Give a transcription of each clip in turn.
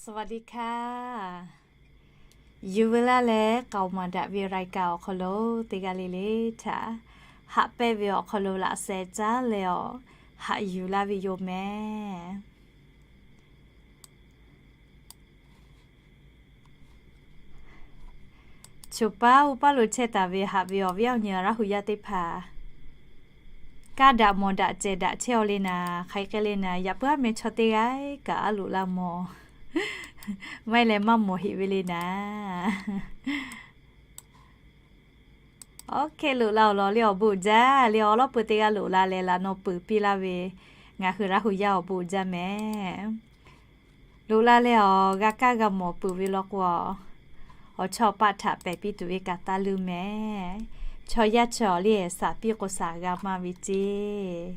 สวัสดีค่ะ Yuˬ veu laˇ leh k'aoˍ maˍ daꞈ ve รายการ awˬ hk'aw lo teˇ g'aˇ le le htaꞈ haꞈ pehnˇ ve awˬ hk'aw lo laꞈ sheh caˉ leh awˬ haꞈ yuˬ laˇ ve yoˬ mehˍ. Choˬ paˉ uˉ paˉ lo chehˇ taˍ ve haꞈ ve awˬ viˉ awˬ nyi Laˇ hu yaˇ teˇ hpaˍ, kaˇ daꞈ mawˬ daꞈ cehˬ daꞈ chehˇ aw le naˍ, hk'aˬ hk'e le naˍ, yaꞈ puiˉ haˉ meh chaw teˇ g'aˇ kaꞈ aˉ loꞈ laˇ mawˬ. Maˇ heˆ leh maˇ mawˬ heˆ ve le naˍ. Oˇ hk'e loꞈ la awˬ lawn le awˬ bon uiˍ jaˇ le, awˬ lawˉ peu teˇ g'aˇ loꞈ la leh laꞈ naw peuˬ piˇ laˇ ve, ngaˬ hui Laˇ hu yaˇ awˬ bon uiˍ jaˇ mehˍ. Loꞈ la leh awˬ g'a kaˇ g'a mawˬ peuˬ ve law k'o, awˬ chawˇ paˆ htaꞈ pehˬ piˇ tuˬ ve kaꞈ taˇ leuˇ mehˍ. Chaw yaˇ chaw le shaˍ piˇ k'o shaˍ g'a maˇ ve ceˇ,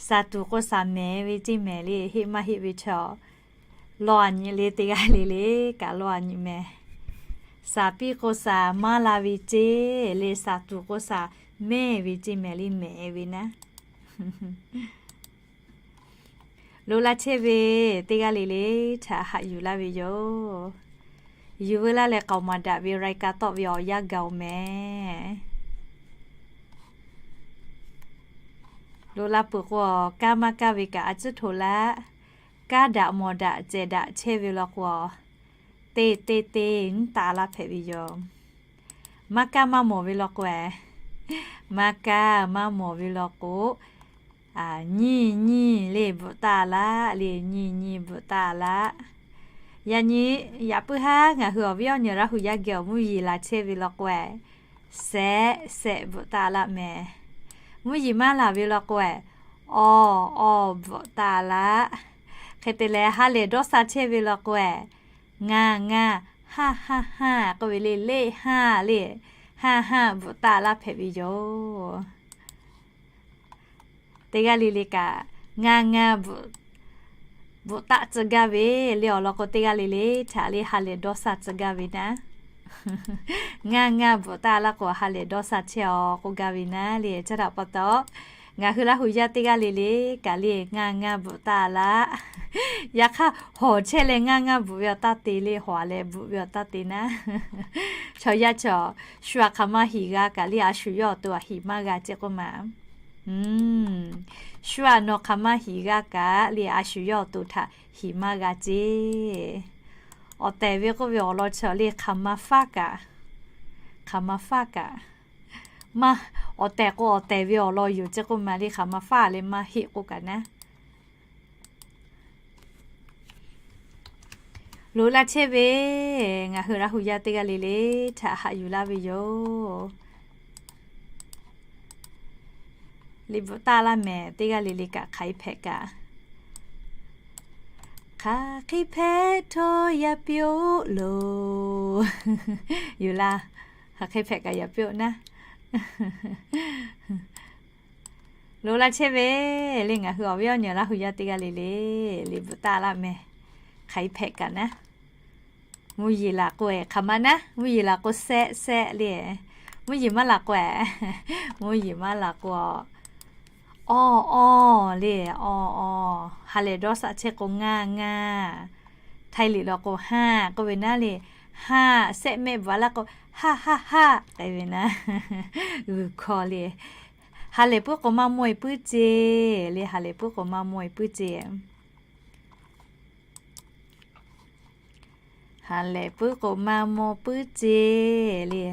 shaˍ tuˬ k'o shaˍ mehˍ ve ceˇ mehˍ le, heˆ maˇ heˆ ve chaw lawˇ a nyi le teˇ g'aˇ le le kaꞈ lawˇ a nyi mehˍ. Shaˍ piˇ k'o shaˍ maˇ la ve ceˇ le, shaˍ tuˬ k'o shaˍ mehˍ ve ceˇ mehˍ le mehˍ ve naˉ. Loꞈ la chehˇ ve teˇ g'aˇ le le htaꞈ haꞈ yuˬ laˇ ve yoˬ. Yuˬ veu laˇ leh k'aoˍ maˍ daꞈ ve รายการ tawˆ ve awˬ yanˇ gaˬ oˬ mehˍ. Loꞈ la peuˬ k'o, kaˇ maˇ kaˇ ve kaꞈ a ciˉ htoꞈ laˇ. Kaˇ daꞈ mawˬ daꞈ cehˬ daꞈ chehˇ ve law k'o, te te te nyiˇ taˆ laˇ hpehꞈ ve yoˬ. Maˇ kaˇ maˇ mawˬ ve law k'o, maˇ kaˇ maˇ mawˬ ve law k'o, nyiˇ nyiˇ le bvuhꞈ taˆ laˇ le, nyiˇ nyiˇ bvuhꞈ taˆ laˇ. Yaꞈ nyi, yaꞈ puiˉ haˉ ngaˬ hui awˬ viˉ awˬ nyi Laˇ hu yaˇ geh awˬ mvuhˇ yeˬ laˬ chehˇ ve law k'o, sehˆ sehˆ bvuhꞈ taˆ laˇ mehˍ. Mvuhˇ yeˬ maˇ laˬ ve law k'o, awˬ awˬ bvuhꞈ taˆ laˇ. Hk'e te leh ha lehˬ dawˇ sha chehˇ ve law k'o, ngaˬ ngaˬ haˇ haˇ haˇ k'oˆ ve le, leˆ haˇ le, haˇ haˇ bvuhꞈ taˆ laˇ hpehꞈ ve yoˬ. Teˇ g'aˇ le le kaꞈ ngaˬ ngaˬ bvuhꞈ taˆ tcuh gaˇ ve le awˬ lawn k'o, teˇ g'aˇ le le htaꞈ le ha lehˬ dawˇ sha tcuh gaˇ ve naˉ. Ngaˬ ngaˬ bvuhꞈ taˆ laˇ k'o ha lehˬ dawˇ sha chehˇ aw k'oˆ gaˇ ve naˉ le. Caˇ daꞈ pa taw, ngaˬ hui Laˇ hu yaˇ teˇ g'aˇ le le kaꞈ le ngaˬ ngaˬ bvuhꞈ taˆ laˇ. Yaꞈ hk'aˇ hawˬ chehˇ leh ngaˬ ngaˬ bvuhꞈ ve awˬ taˇ te le, hawˬ a leh bvuhꞈ ve awˬ taˇ te naˉ. Chaw yaˇ chaw, shu aꞈ hk'aˬ ma hiꞈ g'a kaꞈ le a shu yawˇ awˬ to aꞈ hiꞈ maˇ g'a ceˇ k'oˆ ma. Shu aꞈ nawˬ hk'aˬ ma hiꞈ g'a kaꞈ le a shu yawˇ awˬ to htaꞈ hiꞈ maˇ g'a ceˇ. Awˬ tehˬ ve k'oˆ ve awˬ lawn chaw le hk'aˬ ma faˉ kaꞈ, hk'aˬ ma faˉ kaꞈ, maˇ, awˬ tehˬ k'o awˬ tehˬ ve awˬ lawn yoˬ ceˇ k'oˆ ma le, hk'aˬ ma faˉ leh maˇ heˆ k'oˆ kaꞈ naˉ. Loꞈ la chehˇ ve ngaˬ hui Laˇ hu yaˇ teˇ g'aˇ le le htaꞈ haꞈ yuˬ laˇ ve yoˬ. Liꞈ bvuhꞈ taˆ laˇ mehˍ, teˇ g'aˇ le le kaꞈ hk'aˬ hk'e hpehꞈ kaꞈ, hk'aˬ hk'e hpehꞈ htawˇ yaꞈ piˇ-oˆ loˬ. Yuˬ laˇ, hk'aˬ hk'e hpehꞈ kaꞈ yaꞈ piˇ-oˆ naˉ. Loꞈ la chehˇ ve le ngaˬ hui awˬ viˉ awˬ nyi Laˇ hu yaˇ teˇ g'aˇ le le, liꞈ bvuhꞈ taˆ laˇ mehˍ, hk'aˬ hk'e hpehꞈ kaꞈ naˉ. Mvuhˇ yeˬ laˬ k'o hk'aˬ ma naˉ, mvuhˇ yeˬ laˬ k'o sehˆ sehˆ le. Mvuhˇ yeˬ maˇ laˬ k'o, mvuhˇ yeˬ maˇ laˬ k'o, awˇ awˇ le, awˇ awˇ. Ha lehˬ dawˇ sha chehˇ k'o ngaˇ ngaˇ. Htaiˇ liꞈ law k'o haˇ k'oˆ ve naˉ le, haˇ sehˆ mehˆ bvuhꞈ laˇ k'o, haˇ haˇ haˇ k'ai ve naˉ. G'uiˬ hkawˇ le. Ha lehˬ puiˉ k'o maˇ mawˇ-e puiˉ ceˇ le, ha lehˬ puiˉ k'o maˇ mawˇ-e puiˉ ceˇ. Ha lehˬ puiˉ k'o maˇ mawˇ puiˉ ceˇ le.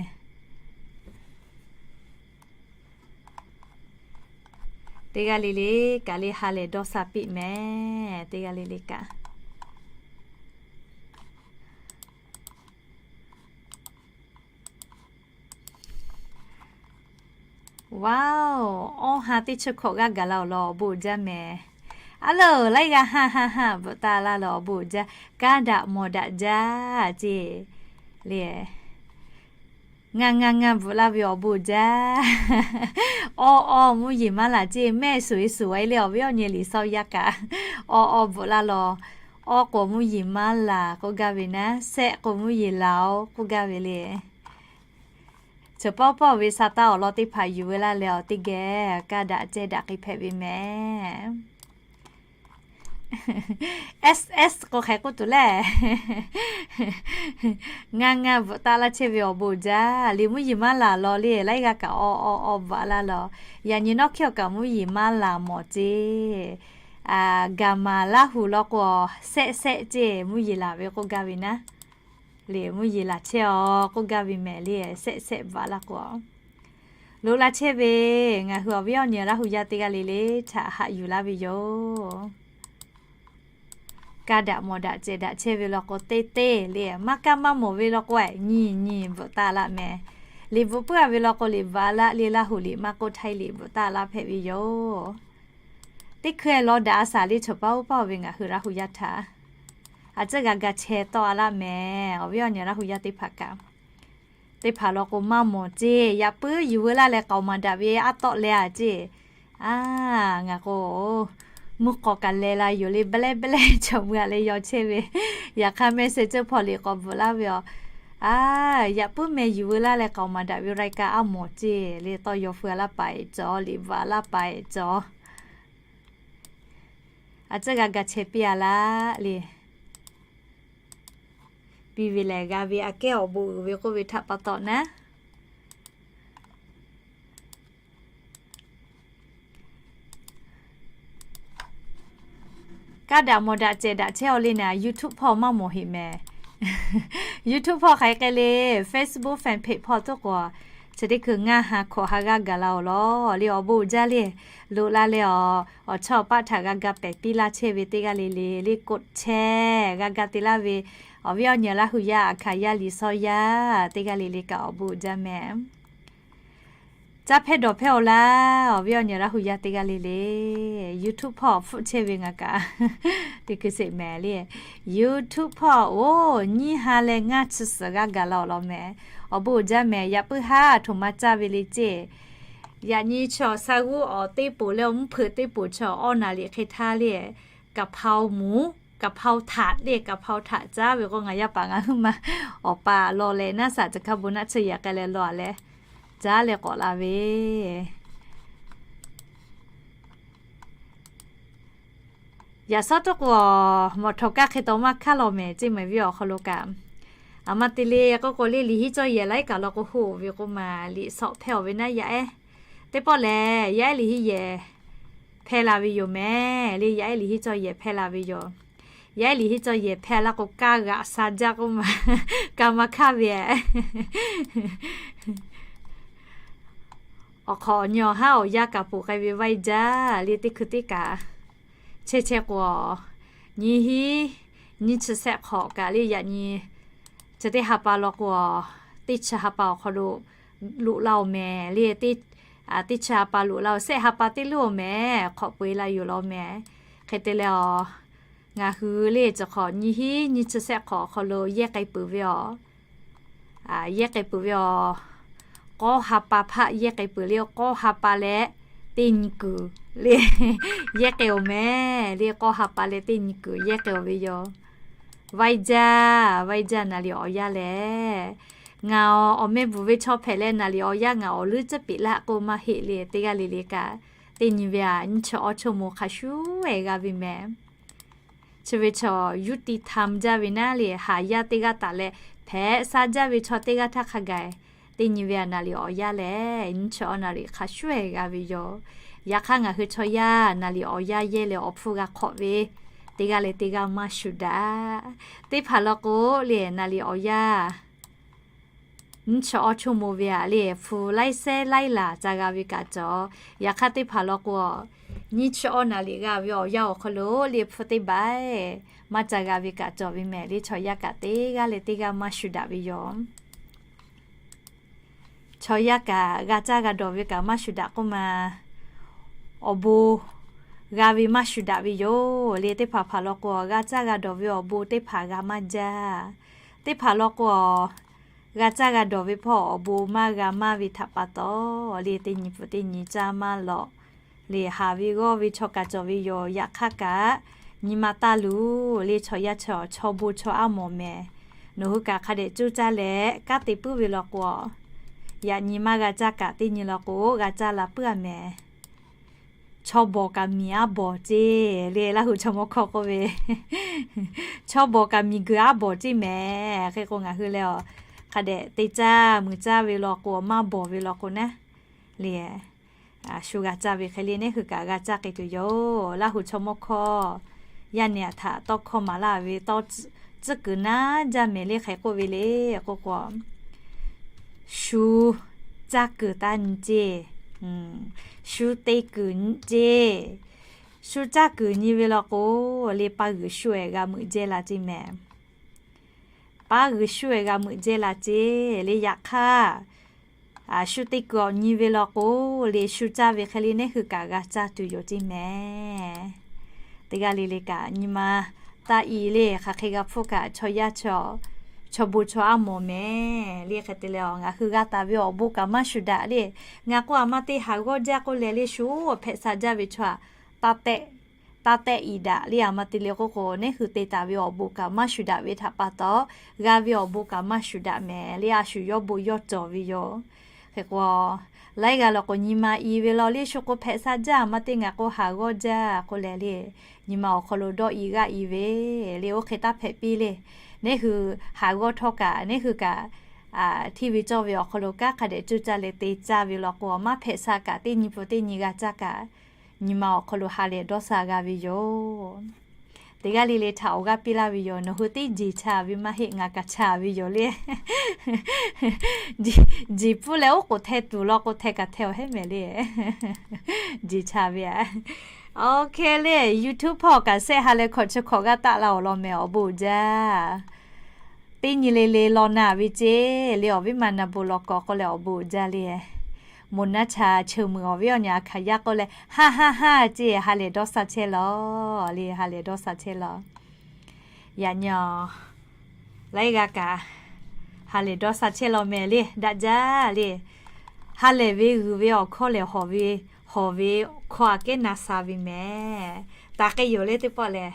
Teˇ g'aˇ le le kaꞈ le ha lehˬ dawˇ sha piˇ mehˍ, teˇ g'aˇ le le kaꞈ. Wow, awˇ ha teˇ chi hkawꞈ g'aˇ gaˬ la awˬ lawn awˬ bon uiˍ jaˇ mehˍ. A loˬ, laiˉ g'aˇ haˇ haˇ haˇ bvuhꞈ taˆ laˇ law awˬ bon uiˍ jaˇ. Kaˇ daꞈ mawˬ daꞈ jaˇ ceˇ le. Ngaˇ ngaˇ ngaˇ bvuhꞈ laˇ ve awˬ bon uiˍ jaˇ. Awˇ awˇ mvuhˇ yeˬ maˇ laˬ ceˇ, mehˆ suhˍ e suhˍ a e le awˬ viˉ awˬ nyi Liꞈ hkawˇ yaˇ kaꞈ, awˇ awˇ bvuhꞈ laˇ law. Awˇ k'o mvuhˇ yeˬ maˇ laˬ k'oˆ gaˇ ve naˉ, sehˆ k'o mvuhˇ yeˬ laˬ-oˬ k'oˆ gaˇ ve le. Chi pawˆ pawˆ ve sa taˇ awˬ lawn teˇ hpaˍ yuˬ veu laˇ leh awˬ teˇ geh kaˇ daꞈ cehˇ daꞈ hk'e hpehꞈ ve mehˍ. S S k'o hk'e k'oˆ tuˬ lehˬ. Ngaˬ ngaˬ bvuhꞈ taˆ laˇ chehˇ ve awˬ bon uiˍ jaˇ. Liꞈ mvuhˇ yeˬ maˇ laˬ law le, laiˉ g'aˇ kaꞈ awˬ awˬ awˬ bvuhꞈ laˇ law. Yaꞈ nyi nawˉ hkiˇ awˬ kaꞈ mvuhˇ yeˬ maˇ laˬ mawˬ ceˇ. Gaˬ maˍ Laˇ huˍ law k'o, sehˆ sehˆ ceˇ mvuhˇ yeˬ laˬ ve k'oˆ gaˇ ve naˉ. Liꞈ mvuhˇ yeˬ laˬ chehˇ aw k'oˆ gaˇ ve mehˍ le, sehˆ sehˆ bvuhꞈ laˇ k'o, loꞈ la chehˇ ve, ngaˬ hui awˬ viˉ awˬ nyi Laˇ huˍ yaˇ teˇ g'aˇ le le htaꞈ haꞈ yuˬ laˇ ve yoˬ. Kaˇ daꞈ mawˬ daꞈ cehˬ daꞈ chehˇ ve law k'o, teˇ teˇ le maˇ kaˇ maˇ mawˬ ve law k'o, nyi nyi bvuhꞈ taˆ laˇ mehˍ. Liꞈ bvuhꞈ puiˉ a ve law k'o, liꞈ bvuhꞈ a laˇ le, Laˇ huˍ liꞈ maˇ k'oˆ, Htaiˇ liꞈ bvuhꞈ taˆ laˇ hpehꞈ ve yoˬ. Teˇ hkui lawˬ daꞈ a shaˍ le, chaw paˇ oˇ paˇ ve ngaˬ hui Laˇ huˍ yaˇ htaꞈ a ciˉ g'a ga chehˇ tawˆ a laˇ mehˍ. Awˬ viˉ awˬ nyi Laˇ huˍ yaˇ teˇ hpaˍ kaꞈ, teˇ hpaˍ law k'o maˇ mawˬ ceˇ. Yaꞈ puiˉ yuˬ veu laˇ leh k'aoˍ maˍ daꞈ ve aˉ tawˆ leh a ceˇ. A, ngaˬ k'o, mvuhˇ k'aw kaꞈ leh la yoˬ le, bele bele chaw mui a leh yaw chehˇ ve. Yaꞈ hk'aˇ mehˆ sheh ceuˇ hpaw liꞈ k'awꞈ bvuhꞈ laˇ ve aˬ. A, yaꞈ puiˉ meh yuˬ veu laˇ leh k'aoˍ maˍ daꞈ ve raiˉ kaˇ aˉ mawˬ ceˇ le, tawˇ yaw feu a laˇ paˍ eˍ cawˬ, liꞈ bvuhꞈ a laˇ paˍ eˍ cawˬ. A ciˉ g'a ga chehˇ piˇ a laˇ le. Piˇ ve lehˬ, g'a ve aꞈ kehˉ awˬ bon uiˍ ve k'oˆ ve htaꞈ pa taw naˉ. Kaˇ daꞈ mawˬ daꞈ cehˬ daꞈ chehˇ aw le naˍ, YouTube hpawˇ maˇ mawˬ heˆ mehˍ. YouTube hpawˇ hk'aˬ hk'e le, Facebook fan page hpawˇ tuˉ k'o, chi teˇ hkui ngaˇ ha hkawꞈ ha g'aˇ gaˬ la awˬ lawn le, awˬ bon uiˍ jaˇ le. Loꞈ la leh awˬ, awˬ chawˇ awˬ paˆ htaꞈ g'a ga pehˬ piˇ laˇ chehˇ ve teˇ g'aˇ le le, le กดแชร์ g'a ga te laˇ ve, awˬ viˉ awˬ nyi Laˇ huˍ yaˇ aˬ hkaˍ yaˇ liꞈ shawˇ yaˇ teˇ g'aˇ le le kaꞈ awˬ bon uiˍ jaˇ mehˍ. Caˇ hpehˇ dawˬ hpehˇ awˬ laˇ, awˬ viˉ awˬ nyi Laˇ huˍ yaˇ teˇ g'aˇ le le. YouTube hpawˇ hpfuhˆ chehˇ ve ngaˬ kaꞈ teˇ hkui sheˍ mehˍ le. YouTube hpawˇ oˬ, nyiˇ ha leh ngaˇ chi suhˍ g'aˇ gaˬ la awˬ lawn mehˍ. Awˬ bon uiˍ jaˇ mehˍ. Yaꞈ puiˉ haˉ a htoꞈ ma caˇ ve le ceˇ. Yaꞈ nyi chaw sha g'uˇ awˬ teˇ poˍ leh awˬ mvuhˇ hpeuꞈ teˇ poˍ chaw awˬ naˍ liꞈ hk'e htaˇ le, กะเพราหมู กะเพราถาด le, กะเพราถาด caˇ ve k'o, ngaˬ yaˇ paˍ ngaˬ hui ma awˬ pa law leh naˉ shaˍ, chi hk'a bon naˆ chi yaꞈ k'ai leh law a leh caˇ leh k'awꞈ la ve. Yaꞈ shawˉ tuˉ k'o, mawˬ htawnˍ kaˇ hk'e taw maˇ hkanˉ law mehˍ ceˇ mehˍ viˉ awˬ hk'aw lo kaꞈ. A ma te le k'oˆ k'o le, liꞈ hiˉ cawˇ yehˬ laiˉ kaꞈ law k'o, hoˆ ve k'o ma liꞈ shawˆ hpehˇ awˬ ve naˉ yaˇ ehˉ. Teˇ pawˆ lehˬ, yaˇ ehˉ liꞈ hiˉ yehˬ hpehˇ la ve yoˬ mehˍ le, yaˇ ehˉ liꞈ hiˉ cawˇ yehˬ hpehˇ la ve yoˬ. Yaˇ ehˉ liꞈ hiˉ cawˇ yehˬ hpehˇ laˇ k'o, kaˇ g'aꞈ sha jaˇ k'oˆ ma, kaˇ maˇ hkanˉ ve. Awˬ hk'awꞈ nyi awˬ haˉ awˬ yanˇ kaꞈ poˬ k'ai ve vaiˇ jaˇ le, teˇ hkui teˇ kaꞈ chehˇ chehˇ k'o, nyiˇ hiˉ nyiˇ chi shehˆ hk'awꞈ kaꞈ le, yaꞈ nyi chi teˇ ha pa law k'o, teˇ chi ha pa awˬ hk'aw lo loꞈ la oˬ mehˍ le. Teˇ chi ha pa loꞈ la oˬ, shehˆ ha pa teˇ loˉ oˬ mehˍ, hk'awꞈ peu e la yoˬ law mehˍ. Hk'e te leh a, ngaˬ hui le chi hk'awꞈ nyiˇ hiˉ nyiˇ chi shehˆ hk'awꞈ awˬ hk'aw lo yehˇ k'ai peuˬ ve aˬ. Yehˇ k'ai peuˬ ve aˬ. K'awˇ ha pa hpaˆ yehˇ k'ai peuˬ le, k'awˇ ha pa leh teˇ nyi kuiˬ le, yehˇ k'ai oˬ mehˍ le, k'awˇ ha pa leh teˇ nyi kuiˬ yehˇ k'ai oˬ ve yoˬ. Vaiˇ jaˇ, vaiˇ jaˇ naˍ liꞈ awˬ yanˇ lehˬ. Ngaˬ awˬ meh bvuhˬ ve chaw hpehꞈ leh naˍ liꞈ awˬ yanˇ ngaˬ awˬ leuˉ tcuhˉ peꞈ laˇ k'oˆ maˇ heˆ le, teˇ g'aˇ le le kaꞈ. Teˇ nyi ve aˬ, nyiˇ chi awˇ chaw mo hk'a shuˍ ehˍ g'a ve mehˍ. Chi ve chaw ยุติธรรม jaˇ ve naˉ le, haˍ yaˇ teˇ g'aˇ taˍ leh hpehꞈ sha jaˇ ve chaw teˇ g'aˇ htaˇ hk'a gaˬ, teˇ nyi ve aˬ naˍ liꞈ awˬ yanˇ lehˬ, nyiˇ chi awˇ naˍ liꞈ hk'a shuˍ ehˍ g'a ve yoˬ. Yaꞈ hk'aˇ ngaˬ hui chaw yaˇ naˍ liꞈ awˬ yanˇ yehˇ leh awˬ hpfuhˇ g'a hk'awꞈ ve teˇ g'aˇ leh teˇ g'aˇ maˇ shuˍ daꞈ. Teˇ hpaˍ law k'o le, naˍ liꞈ awˬ yanˇ nyiˇ chi awˇ chaw mo ve aˬ le, hpu laiˉ sehˉ laiˉ laˬ ca g'a ve kaꞈ cawˬ. Yaꞈ hk'aˇ teˇ hpaˍ law k'o, nyiˇ chi awˇ naˍ liꞈ g'a ve awˬ yanˇ awˬ hk'aw lo le hpu teˇ baˬ maˇ ca g'a ve kaꞈ cawˬ ve mehˍ le, chaw yaˇ kaꞈ teˇ g'aˇ leh teˇ g'aˇ maˇ shuˍ daꞈ ve yoˬ. Chaw yaˇ kaꞈ g'a caˇ g'a dawˬ ve kaꞈ maˇ shuˍ daꞈ k'oˆ ma, awˬ bon g'a ve maˇ shuˍ daꞈ ve yoˬ le. Teˇ hpaˍ hpaˍ law k'o, g'a caˇ g'a dawˬ ve awˬ bon teˇ hpaˍ g'a maˇ jaˇ. Teˇ hpaˍ law k'o, g'a caˇ g'a dawˬ ve hpawˇ awˬ bon maˇ g'a maˇ ve htaꞈ pa taw le, teˇ nyi pfuhˍ teˇ nyi caˇ maˇ lawꞈ le, haˍ ve g'awˇ ve chaw kaꞈ cawˬ ve yoˬ. Yaꞈ hk'aˇ kaꞈ nyi ma taˇ luˬ le, chaw yaˇ chaw, chaw bon chaw aˉ mawˬ mehˍ. Nawˬ hui kaꞈ hk'a dehꞈ coˇ caˇ leh kanˉ te puiˉ ve law k'o, yaꞈ nyi maˇ g'a caˇ kaꞈ teˇ nyi law k'o g'a caˇ la puiˉ a mehˍ. chaw bawˬ kaꞈ miˬ aˉ bawˬ ceˇ le, Laˇ huˍ chaw mawˇ hkawˇ k'oˆ ve, chaw bawˬ kaꞈ miˬ guiˬ aˉ bawˬ ceˇ mehˍ. Hk'e k'o ngaˬ hui leh a, hk'a dehꞈ te caˇ muiˬ caˇ ve law k'o, maˇ bawˬ ve law k'o naˉ le, shu g'a caˇ ve hk'e le, neˇ hui kaꞈ g'a caˇ k'ai tuˬ yoˬ. Laˇ huˍ chaw mawˇ hkawˇ yaˇ nehˬ htaꞈ tawˇ hkawˇ maˍ laˇ ve tawˇ tcuhˉ kuiˬ naˉ jaˇ mehˍ le. Hk'e k'oˆ ve le k'oˆ k'o, shu caˇ kuiˬ taˇ nyi ceˇ, shu te kuiˬ nyi ceˇ. Shu caˇ kuiˬ nyi ve law k'o, le paˇ g'uiˬ shu-ehˍ g'a meuꞈ jehˇ la ceˇ mehˍ. Paˇ g'uiˬ shu-ehˍ g'a meuꞈ jehˇ la ceˇ le. Yaꞈ hk'aˇ, shu te kuiˬ awˬ nyi ve law k'o, le shu caˇ ve hk'e le neˇ hui kaꞈ g'a caˇ tuˬ yoˬ ceˇ mehˍ. Teˇ g'aˇ le le kaꞈ nyi ma taˇ i le. Hk'aˬ hk'e g'a hpfuhˇ kaꞈ chaw yaˇ chaw, chaw bon chaw aˉ mawˬ mehˍ le. Hk'e te leh a, ngaˬ hui g'a taˍ ve awˬ bon kaꞈ maˇ shuˍ daꞈ le. Ngaˬ k'o aˬ ma te haˍ g'awˇ jaˇ k'oˆ leh le, shu hpehꞈ sha jaˇ ve chaw aꞈ taˇ tehˆ iˍ daꞈ le. Aˬ ma te le k'oˆ k'o, neˇ hui te taˍ ve awˬ bon kaꞈ maˇ shuˍ daꞈ ve htaꞈ pa taw, g'a ve awˬ bon kaꞈ maˇ shuˍ daꞈ mehˍ le. A shu yawˇ bon yawˇ cawˬ ve yoˬ. Hk'e k'o, laiˉ g'aˇ law k'o nyi ma i ve law le, shu k'o hpehꞈ sha jaˇ, aˬ ma te ngaˬ k'o haˍ g'awˇ jaˇ k'oˆ leh le, nyi ma awˬ hk'aw lo dawˇ i g'aˇ i ve le. Oˇ hk'e taˇ hpehꞈ piˇ le. Neˇ hui haˍ g'awˇ htawˇ kaꞈ, neˇ hui kaꞈ hteˇ ve cawˇ ve awˬ hk'aw lo kanˉ hk'a dehꞈ cuˇ caˇ leh te caˇ ve law k'o, maˇ hpehꞈ sha kaꞈ teˇ nyi pun teˇ nyi g'a caˇ kaꞈ, nyi ma awˬ hk'aw lo ha lehˬ dawˇ sha g'a ve yoˬ. Teˇ g'aˇ le le htaꞈ awˬ g'aˇ piˇ laˇ ve yoˬ. Nawˬ hui teˇ jeˬ cha ve maˇ heˆ, ngaˬ kaꞈ cha ve yoˬ le. Jeˬ pfuhˇ leh oˉ k'oˍ hteh tuˬ law k'o, hteh kaꞈ hteh awˬ heˉ mehˍ le. Jeˬ cha ve a. Oˇ hk'e le, YouTube hpawˇ kaꞈ sehˆ ha leh hkawꞈ chi hkawꞈ g'aˇ taˆ la awˬ lawn mehˍ awˬ bon uiˍ jaˇ. Teˇ nyi le le law na ve ceˇ le, awˬ viˉ ma na bon law k'awꞈ k'oˆ leh awˬ bon uiˍ jaˇ le. Moˍ naˉ cha cheu muiˬ awˬ viˉ awˬ nyi a hkanˍ yaˇ k'oˆ leh, haˉ haˉ haˉ ceˇ, ha lehˬ dawˇ sha chehˇ law le, ha lehˬ dawˇ sha chehˇ law. Yaꞈ nyi laiˉ g'aˇ kaꞈ ha lehˬ dawˇ sha chehˇ law mehˍ le. Daꞈ jaˇ le. Ha lehˬ ve g'uiˬ ve awˬ hkawˇ lehˬ, hawˬ ve, hawˬ ve hkawˇ aꞈ kehˉ na sha ve mehˍ. Taˍ k'ai yoˬ le teˇ pawˆ lehˬ.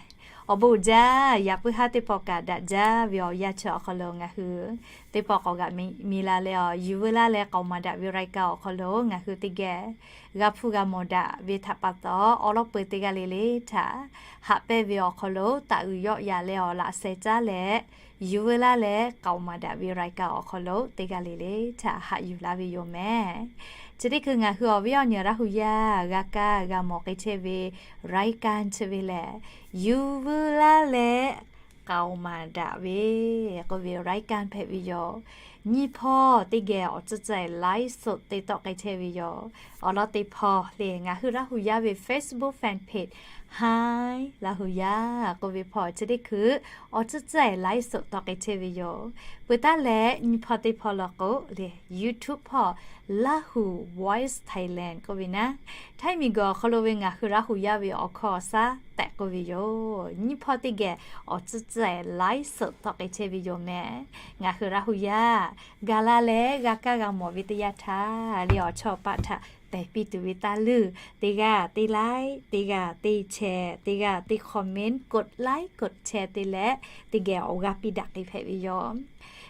Awˬ bon uiˍ jaˇ. Yaꞈ puiˉ haˉ teˇ pawˆ kaꞈ daꞈ jaˇ ve awˬ yanˇ chi awˬ hk'aw lo ngaˬ hui teˇ pawˆ k'awꞈ g'aꞈ mi la leh, a yuˬ veu laˇ leh k'aoˍ maˍ daꞈ ve รายการ awˬ hk'aw lo ngaˬ hui teˇ geh g'a hpuˇ g'a mawˬ daꞈ ve htaꞈ pa taw, awˉ lawˉ peu teˇ g'aˇ le le htaꞈ haꞈ pehnˇ ve awˬ hk'aw lo taˍ uiˍ yawˆ yaꞈ leh awˬ laꞈ sheh caˉ leh, yuˬ veu laˇ leh k'aoˍ maˍ daꞈ ve รายการ awˬ hk'aw lo teˇ g'aˇ le le htaꞈ haꞈ yuˬ laˇ ve yoˬ mehˍ. Chi teˇ hkui ngaˬ hui awˬ viˉ awˬ nyi Laˇ huˍ yaˇ g'a kaˇ g'a mawˬ k'ai chehˇ ve รายการ chi ve lehˬ, yuˬ veu laˇ leh k'aoˍ maˍ daꞈ ve k'oˆ ve รายการ hpehꞈ ve yoˬ. Nyiˇ hpawˇ teˇ geh awˬ tcuhˉ tcuhˉ ไลฟ์สด te tawˆ k'ai chehˇ ve yoˬ. Awˬ lawn teˇ hpawˇ le ngaˬ hui Laˇ huˍ yaˇ ve Facebook fan page Hi Laˇ huˍ yaˇ k'oˆ ve hpawˇ chi teˇ hkui awˬ tcuhˉ tcuhˉ ไลฟ์สด tawˆ k'ai chehˇ ve yoˬ. Peuˬ taˉ leh nyiˇ hpawˇ teˇ hpawˇ law k'o le YouTube hpawˇ Laˇ huˍ Voice Thailand k'oˆ ve naˉ, Htaiˇ miˬ guiˬ awˬ hk'aw lo ve ngaˬ hui Laˇ huˍ yaˇ ve awˬ hkawˇ awˬ shaˉ tehꞈ k'oˆ ve yoˬ. Nyiˇ hpawˇ teˇ geh awˬ tcuhˉ tcuhˉ ไลฟ์สด tawˆ k'ai chehˇ ve yoˬ mehˍ. Ngaˬ hui Laˇ huˍ yaˇ gaˬ la leh g'a kaˇ g'a mawˬ ve teˇ yanˇ htaˇ le, awˬ chawˇ awˬ paˆ htaꞈ pehˬ piˇ tuˬ ve taˇ leuˇ, teˇ g'aˇ teˇ like, teˇ g'aˇ teˇ share, teˇ g'aˇ teˇ comment, กดไลค์ กดแชร์ te leh teˇ geh awˬ g'aˇ piˇ daꞈ k'ai hpehꞈ ve yoˬ.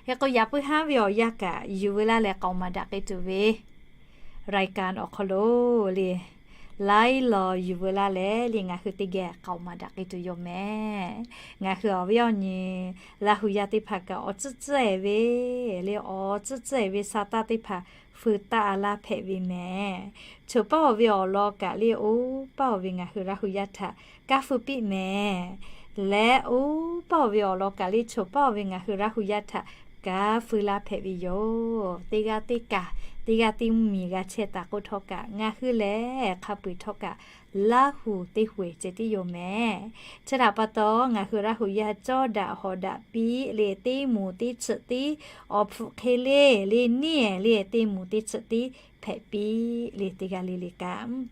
Hk'e k'o yaꞈ puiˉ haˉ ve awˬ yanˇ kaꞈ yuˬ veu laˇ leh k'aoˍ maˍ daꞈ k'ai tuˬ ve รายการ awˬ hk'aw lo le, laiˉ law yuˬ veu laˇ leh le ngaˬ hui teˇ geh k'aoˍ maˍ daꞈ k'ai tuˬ yoˬ mehˍ. Ngaˬ hui awˬ viˉ awˬ nyi Laˇ huˍ yaˇ teˇ hpaˍ kaꞈ awˬ tcuhˉ tcuhˉ-ehˍ ve le, awˬ tcuhˉ tcuhˉ-ehˍ ve sa taˇ teˇ hpaˍ feu taˆ a laˇ hpehꞈ ve mehˍ. Choˬ paˇ awˬ ve awˬ lawn kaꞈ le, oˇ paˇ awˬ ve ngaˬ hui Laˇ huˍ yaˇ htaꞈ kanˉ feu piˇ mehˍ. Leh oˇ paˇ awˬ ve awˬ lawn kaꞈ le, choˬ paˇ awˬ ve ngaˬ hui Laˇ huˍ yaˇ htaꞈ kanˉ feu laˇ hpehꞈ ve yoˬ. Teˇ g'aˇ teˇ kaꞈ, teˇ g'aˇ teˇ mvuhˇmiˬ g'a chehˇ taˍ k'oˆ htawˇ kaꞈ, ngaˬ hui lehˬ hk'a peu-eˬ htawˇ kaꞈ Laˇ huˍ teˇ hui-eˬ ceh tiˉ yoˬ mehˍ. Chi htaꞈ pa taw, ngaˬ hui Laˇ huˍ yaˇ cawˇ daꞈ hawˍ daꞈ piˇ le, teˇ moˍ teˇ chiꞈ tiˉ awˬ hpfuhˆ hk'e le le neˇ-ehˍ le, teˇ moˍ teˇ chiꞈ tiˉ hpehꞈ piˇ le, teˇ g'aˇ le le kaꞈ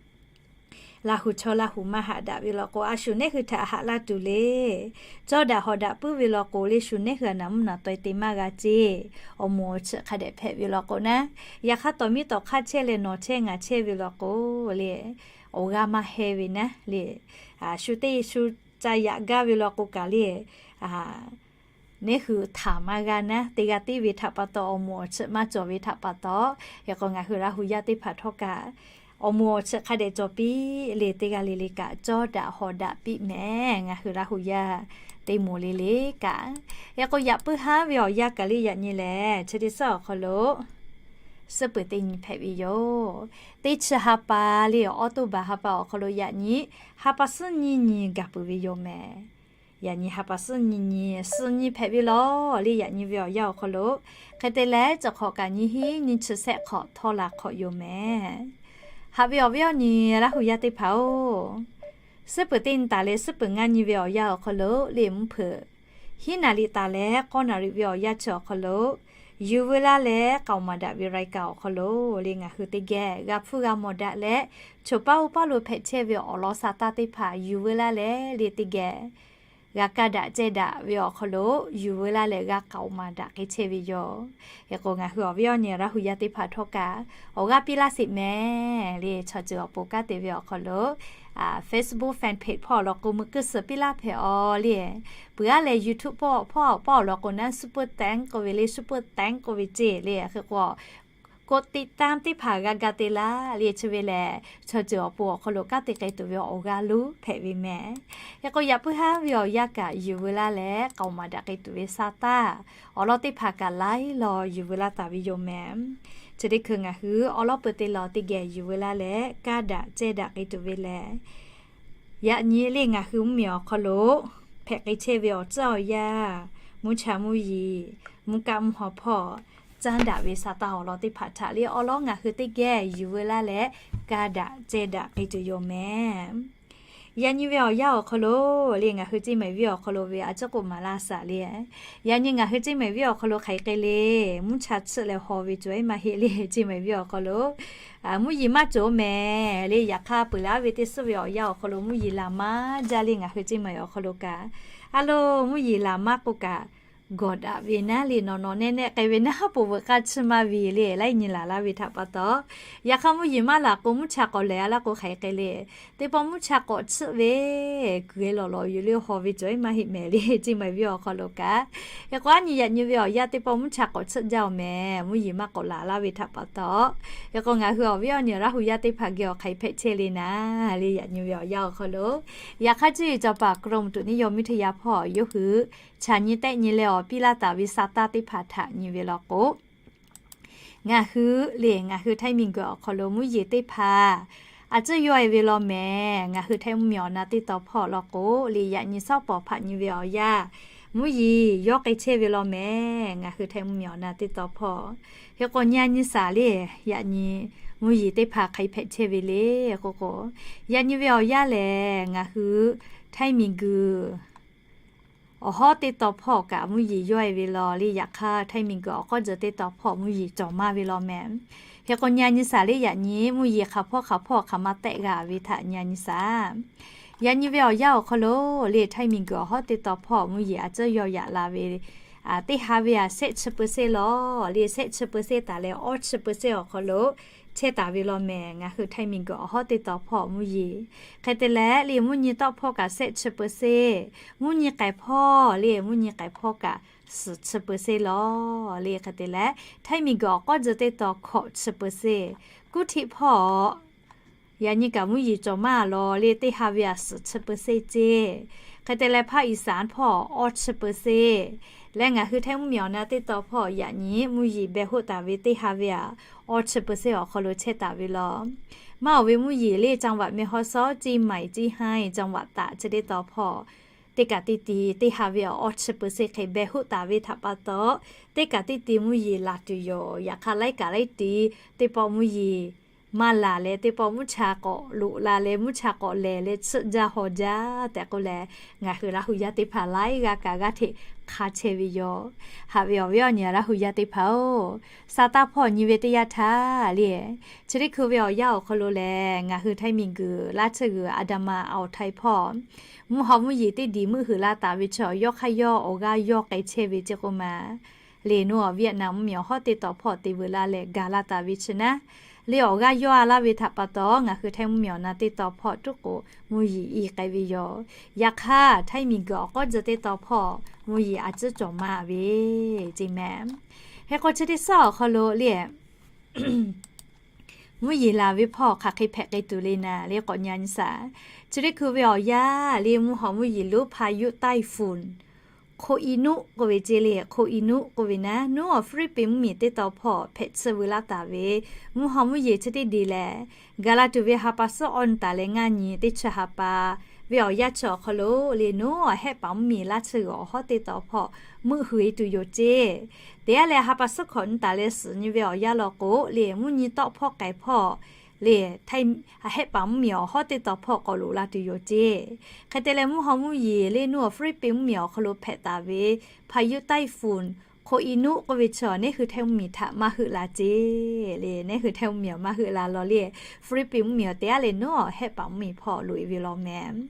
Laˇ huˍ chaw Laˇ huˍ maˇ haꞈ daꞈ ve law k'o, a shu neˇ hui htaꞈ haꞈ laˇ tuˬ le. Cawˇ daꞈ hawˍ daꞈ puiˉ ve law k'o le, shu neˇ hui a naˍ mvuhˇ naˍ taweh te maˇ g'a ceˇ. Awˬ moˍ awˬ chiꞈ hk'a dehꞈ hpehꞈ ve law k'o naˉ, yaꞈ hk'aˇ tawˍ miˉ tawˍ hk'aˇ chehˇ leh nawˬ chehˇ ngaˬ chehˇ ve law k'o le, awˬ g'aˇ maˇ heh ve naˉ le. Shu teˇ shu ca yaꞈ gaˇ ve law k'o kaꞈ le, neˇ hui htaꞈ maˇ g'a naˉ, teˇ g'aˇ teˇ ve htaꞈ pa taw, awˬ moˍ awˬ chiꞈ maˇ cawˬ ve htaꞈ pa taw, yaꞈ k'o ngaˬ hui Laˇ huˍ yaˇ teˇ hpaˍ htawˇ kaꞈ awˬ moˍ awˬ chi hk'a dehꞈ cawˬ piˇ le. Teˇ g'aˇ le le kaꞈ cawˇ daꞈ hawˍ daꞈ piˇ mehˍ. Ngaˬ hui Laˇ hu yaˇ teˇ moˍ le le kaꞈ, hk'e k'o yaꞈ puiˉ haˉ ve awˬ yanˇ kaꞈ le yaꞈ nyi lehˬ, chi teˇ suhˉ awˬ hk'aw lo suhˉ peuˬ teˇ nyi hpehꞈ ve yoˬ. Teˇ chi ha pa le, October ha pa awˬ hk'aw lo yaꞈ nyi ha pa suhˉ nyiˇ nyi gaˬ peuˬ ve yoˬ mehˍ. Yaꞈ nyi ha pa suhˉ nyiˇ nyi, suhˉ nyi hpehꞈ ve law le. Yaꞈ nyi ve awˬ yanˇ awˬ hk'aw lo hk'e te leh, chi hk'awꞈ kaꞈ nyiˇ hinˉ nyiˇ chi sehˆ hk'awꞈ htawˇ la hk'awꞈ yoˬ mehˍ. Haꞈ ve awˬ viˉ awˬ nyi Laˇ hu yaˇ teˇ hpaˍ-oˬ, suhˉ peuˬ teˇ nyi taˍ leh suhˉ peuˬ ngaˇ nyi ve awˬ yanˇ awˬ hk'aw lo le, mvuhˇ hpeuꞈ hiˉ naˍ riˍ taˍ leh k'awˇ naˍ riˍ ve awˬ yanˇ chi awˬ hk'aw lo, yuˬ veu laˇ leh k'aoˍ maˍ daꞈ ve รายการ awˬ hk'aw lo le, ngaˬ hui teˇ geh g'a hpfuhˇ g'a mawˬ daꞈ leh, choˬ paˇ oˇ paˇ lo hpehꞈ chehˇ ve awˬ lawn sa taˇ teˇ hpaˍ yuˬ veu laˇ leh le, teˇ geh g'a kaˇ daꞈ cehˇ daꞈ ve awˬ hk'aw lo yuˬ veu laˇ leh g'a k'aoˍ maˍ daꞈ k'ai chehˇ ve yoˬ. Hk'e k'o, ngaˬ hui awˬ viˉ awˬ nyi Laˇ hu yaˇ teˇ hpaˍ htawˇ kaꞈ awˬ g'aˇ piˇ laˇ sheˍ mehˍ le. Chaw ceuˬ awˬ pon kanˉ te ve awˬ hk'aw lo Facebook fan page hpawˇ awˬ lawn k'o, meuꞈ kuiˇ suhˍ piˇ laˇ hpehꞈ-aw le. Peuˬ-aˉ leh YouTube hpawˇ hpawˇ awˬ lawn k'o naˉ super thank k'oˆ ve le, super thank k'oˆ ve ceˇ le. Hk'e k'o, กดติดตาม teˇ hpaˍ g'a ga te laˇ le. Chi ve lehˬ, chaw ceuˬ awˬ pon awˬ hk'aw lo kanˉ te k'ai tuˬ ve awˬ g'aˇ lonˉ hpehꞈ ve mehˍ. Hk'e k'o, yaꞈ puiˉ haˉ ve awˬ yanˇ kaꞈ yuˬ veu laˇ leh k'aoˍ maˍ daꞈ k'ai tuˬ ve sa taˇ awˬ lawn teˇ hpaˍ kaꞈ laiˉ law yuˬ veu laˇ taˍ ve yoˬ mehˍ. Chi teˇ hkui ngaˬ hui awˬ lawn peuˬ te lawˬ teˇ geh yuˬ veu laˇ leh kaˇ daꞈ cehˇ daꞈ k'ai tuˬ ve lehˬ, yaꞈ nyi le ngaˬ hui mvuhˇmiˬ awˬ hk'aw lo hpehꞈ k'ai chehˇ ve awˬ tcuhˉ awˬ yanˇ, mvuhˇ cha mvuhˇ yeˬ, mvuhˇ kaˆ mvuhˇ haw hpawˇ caˇ daꞈ ve sa taˇ awˬ lawn teˇ hpaˍ htaꞈ le awˬ lawn ngaˬ hui teˇ geh yuˬ veu laˇ leh kaˇ daꞈ cehˇ daꞈ k'ai tuˬ yoˬ mehˍ. Yaꞈ nyi ve awˬ yanˇ awˬ hk'aw lo le ngaˬ hui Ceˇ mehˍ venˇ awˬ hk'aw lo ve a ciˉ k'oˆ maˍ laˇ shaˍ le. Yaꞈ nyi ngaˬ hui Ceˇ mehˍ venˇ awˬ hk'aw lo hk'aˬ hk'e le, mvuhˇ cha tsuhˆ leh haw ve cawˬ-e maˇ heˆ le. Ceˇ mehˍ venˇ awˬ hk'aw lo mvuhˇ yeˬ maˇ cawˬ mehˍ le. Yaꞈ hk'aˇ peuˬ leh aˉ ve teˇ suhˉ ve awˬ yanˇ awˬ hk'aw lo mvuhˇ yeˬ laˬ maˇ jaˇ le. Ngaˬ hui Ceˇ mehˍ awˬ hk'aw lo kaꞈ, a lo mvuhˇ yeˬ laˬ maˇ k'oˆ kaꞈ, gawˬ daꞈ ve naˉ le nawˬ nawˬ nehˆ nehˆ k'ai ve naˉ haˉ poˬ veuꞈ k'aˇ chiˇ maˇ ve le, laiˉ nyi laˬ laˇ ve htaꞈ pa taw. Yaꞈ hk'aˇ mvuhˇ yeˬ maˇ laˬ k'o mvuhˇ cha k'awꞈ lehˬ a laˇ k'o hk'aˬ hk'e le. Teˇ pawˆ mvuhˇ cha k'awꞈ tsuhˆ ve, kuˬ e lawˬ lawˬ yuˬ le haw ve cawˬ-e maˇ heˆ mehˍ le. Ceˇ mehˍ venˇ awˬ hk'aw lo kaꞈ, hk'e k'o aˉ nyi yaꞈ nyi ve awˬ yanˇ teˇ pawˆ mvuhˇ cha k'awꞈ tsuhˆ jaˇ-oˬ mehˍ. Mvuhˇ yeˬ maˇ k'awꞈ laˬ laˇ ve htaꞈ pa taw. Hk'e k'o ngaˬ hui awˬ viˉ awˬ nyi Laˇ hu yaˇ teˇ hpaˍ geh awˬ hk'aˬ hk'e hpehꞈ chehˇ le naˉ le. Yaꞈ nyi ve awˬ yanˇ awˬ hk'aw lo, yaꞈ hk'aˇ cuˇ yiˍ cawˬ paˍ กรมอุตุนิยมวิทยา hpawˇ yawˇ hui chaꞈ nyi tehˆ nyi leh awˬ piˇ laˇ taˍ ve sa taˇ teˇ hpaˍ htaꞈ nyi ve law k'o, ngaˬ hui le ngaˬ hui Htaiˇ miˬguiˬ awˬ hk'aw lo mvuhˇ yeˬ teˇ hpaˍ a ciˉ yawˇ e ve law mehˍ. Ngaˬ hui Htaiˇ mvuhˇmiˬ awˬ na teˇ taw hpawˇ law k'o le, yaꞈ nyi sawˉ pawˍ hpaꞈ nyi ve awˬ yanˇ mvuhˇ yeˬ yawˇ k'ai chehˇ ve law mehˍ. Ngaˬ hui Htaiˇ mvuhˇmiˬ awˬ na teˇ taw hpawˇ. Hk'e k'o nyi a nyi shaˍ le, yaꞈ nyi mvuhˇ yeˬ teˇ hpaˍ hk'aˬ hk'e hpehꞈ chehˇ ve le k'oˆ k'o, yaꞈ nyi ve awˬ yanˇ lehˬ ngaˬ hui Htaiˇ miˬguiˬ awˬ hawˉ teˇ taw hpawˇ kaꞈ mvuhˇ yeˬ yawˇ e ve law le. Yaꞈ hk'aˇ Htaiˇ miˬguiˬ awˬ k'awˇ jeh teˇ taw hpawˇ mvuhˇ yeˬ cawˬ maˇ ve law mehˍ. Hk'e k'o nyi a nyi shaˍ le, yaꞈ nyi mvuhˇ yeˬ hk'aˬ hpawˇ hk'aˬ hpawˇ hk'aˬ ma tehˆ g'a ve htaꞈ nyi a nyi shaˍ. Yaꞈ nyi ve awˬ yanˇ awˬ hk'aw lo le Htaiˇ miˬguiˬ awˬ hawˉ teˇ taw hpawˇ mvuhˇ yeˬ a ciˉ yawˇ yaꞈ la ve, teˇ ha ve a shehˆ chi เปอร์เซ็นต์ law le, shehˆ chi เปอร์เซ็นต์ taˍ leh awˇ chi เปอร์เซ็นต์ awˬ hk'aw lo chehˇ taˍ ve law mehˍ. Ngaˬ hui Htaiˇ miˬguiˬ awˬ hawˉ teˇ taw hpawˇ mvuhˇ yeˬ hk'e te leh le mvuhˇ nyi tawˆ hpawˇ kaꞈ shehˆ chi เปอร์เซ็นต์, mvuhˇ nyi k'ai hpawˇ le mvuhˇ nyi k'ai hpawˇ kaꞈ suhˍ chi เปอร์เซ็นต์ law le. Hk'e te leh Htaiˇ miˬguiˬ awˬ k'awˇ jeh teˇ taw hkawꞈ chi เปอร์เซ็นต์, kuˇ htiˆ hpawˇ yaꞈ nyi kaꞈ mvuhˇ yeˬ cawˬ maˇ law le, teˇ ha ve a suhˍ chi เปอร์เซ็นต์ ceˇ. Hk'e te leh ภาคอีสาน hpawˇ awˇ chi เปอร์เซ็นต์ leh ngaˬ hui Htaiˇ mvuhˇmiˬ awˬ na teˇ taw hpawˇ yaꞈ nyi mvuhˇ yeˬ beh hoˆ taˍ ve teˇ ha ve a awˇ chi เปอร์เซ็นต์ awˬ hk'aw lo chehˇ taˍ ve law. Maˇ awˬ ve mvuhˇ yeˬ le จังหวัดแม่ฮ่องสอน, เชียงใหม่, เชียงราย, จังหวัดตาก chi teˇ taw hpawˇ teˇ kaꞈ teˇ ti teˇ ha ve a awˇ chi เปอร์เซ็นต์ hk'e beh hoˆ taˍ ve htaꞈ pa taw, teˇ kaꞈ teˇ ti mvuhˇ yeˬ laˬ tuˬ yoˬ. Yaꞈ hk'aˇ laiˉ kaꞈ laiˉ ti teˇ pawˆ mvuhˇ yeˬ maˇ laˬ leh teˇ pawˆ mvuhˇ cha k'awꞈ loꞈ la leh mvuhˇ cha k'awꞈ lehˬ leh tsuhˆ jaˇ haw jaˇ tehꞈ k'oˆ leh, ngaˬ hui Laˇ hu yaˇ teˇ hpaˍ laiˉ g'aˇ kaꞈ g'aˇ hteꞈ hk'a chehˇ ve yoˬ. Haꞈ ve awˬ viˉ awˬ nyi Laˇ hu yaˇ teˇ hpaˍ-oˬ, sa taˇ hpawˇ nyi ve teˇ yanˇ htaˇ le, chi teˇ hkui ve awˬ yanˇ awˬ hk'aw lo lehˬ, ngaˬ hui Htaiˇ miˬguiˬ laˇ tsuhˇ g'uiˬ อันดามันอ่าวไทย hpawˇ mvuhˇ haw mvuhˇ yeˬ teˇ diˬ meuˆ huiˍ la taˍ ve chi yawˇ hk'aˇ yawˇ awˬ g'aˇ yawˇ k'ai chehˇ ve ceˇ k'oˆ ma le. Nawˬ awˬ เวียดนาม mvuhˇmiˬ awˬ hawˉ teˇ taw hpawˇ te veuꞈ la leh gaˬ la taˍ ve chi naˉ le, awˬ g'aˇ yawˇ a laˇ ve htaꞈ pa taw ngaˬ hui Htaiˇ mvuhˇmiˬ awˬ na teˇ taw hpawˇ tuˉ k'o mvuhˇ yeˬ i k'ai ve yoˬ. Yaꞈ hk'aˇ Htaiˇ miˬguiˬ awˬ k'awˇ jeh teˇ taw hpawˇ mvuhˇ yeˬ a ciˉ cawˬ maˇ ve ceˇ mehˍ. Hk'e k'o chi teˇ suhˉ awˬ hk'aw lo le Mvuhˇ yeˬ laˬ ve hpawˇ hk'aˬ hk'e hpehꞈ k'ai tuˬ le naˍ le k'awꞈ nyi nyi saˍ. Chi teˇ hkui ve awˬ yanˇ le mvuhˇ haw mvuhˇ yeˬ lonˉ พายุไต้ฝุ่น Khoinub k'oˆ ve ceˇ le. Khoinub k'oˆ ve naˉ, nuˉ awˬ Hpiˇliˇpiˆ mvuhˇmiˬ teˇ tawn hpawˇ hpehꞈ tsuhˇ veu laˇ taˍ ve mvuhˇ haw mvuhˇ yeˬ chi teˇ deˬ lehˬ, gaˬ la tuˬ ve ha pa suhˉ awˇ nyi taˍ leh ngaˇ nyi teˇ chi ha pa ve awˬ yanˇ chi awˬ hk'aw lo le nuˉ awˬ Hehˆ paˍ mvuhˇmiˬ laˇ tsuhˇ g'uiˬ awˬ hawˉ teˇ tawn hpawˇ meuˆ hui e tuˬ yoˬ ceˇ. Teˇ g'aˇ lehˬ, ha pa suhˉ hkawꞈ nyi taˍ leh suhˍ nyi ve awˬ yanˇ law k'o le, mvuhˇ nyi tawˆ hpawˇ k'ai hpawˇ le, Hehˆ paˍ mvuhˇmiˬ awˬ hawˉ teˇ tawn hpawˇ k'awꞈ loꞈ la tuˬ yoˬ ceˇ. Hk'e te leh, mvuhˇ haw mvuhˇ yeˬ le nuˉ awˬ Hpiˇliˇpiˆ mvuhˇmiˬ awˬ hk'aw lo hpehꞈ taˍ ve พายุไต้ฝุ่น Khoinub k'oˆ ve chi awˬ neˉ hui Htaiˇ mvuhˇmiˬ htaꞈ maˇ heuˆ la ceˇ le. Neˉ hui Htaiˇ mvuhˇmiˬ awˬ maˇ heuˆ la law le, Hpiˇliˇpiˆ mvuhˇmiˬ awˬ teˇ g'aˇ lehˬ nuˉ awˬ Hehˆ paˍ mvuhˇmiˬ hpawˇ loꞈ e ve law mehˍ.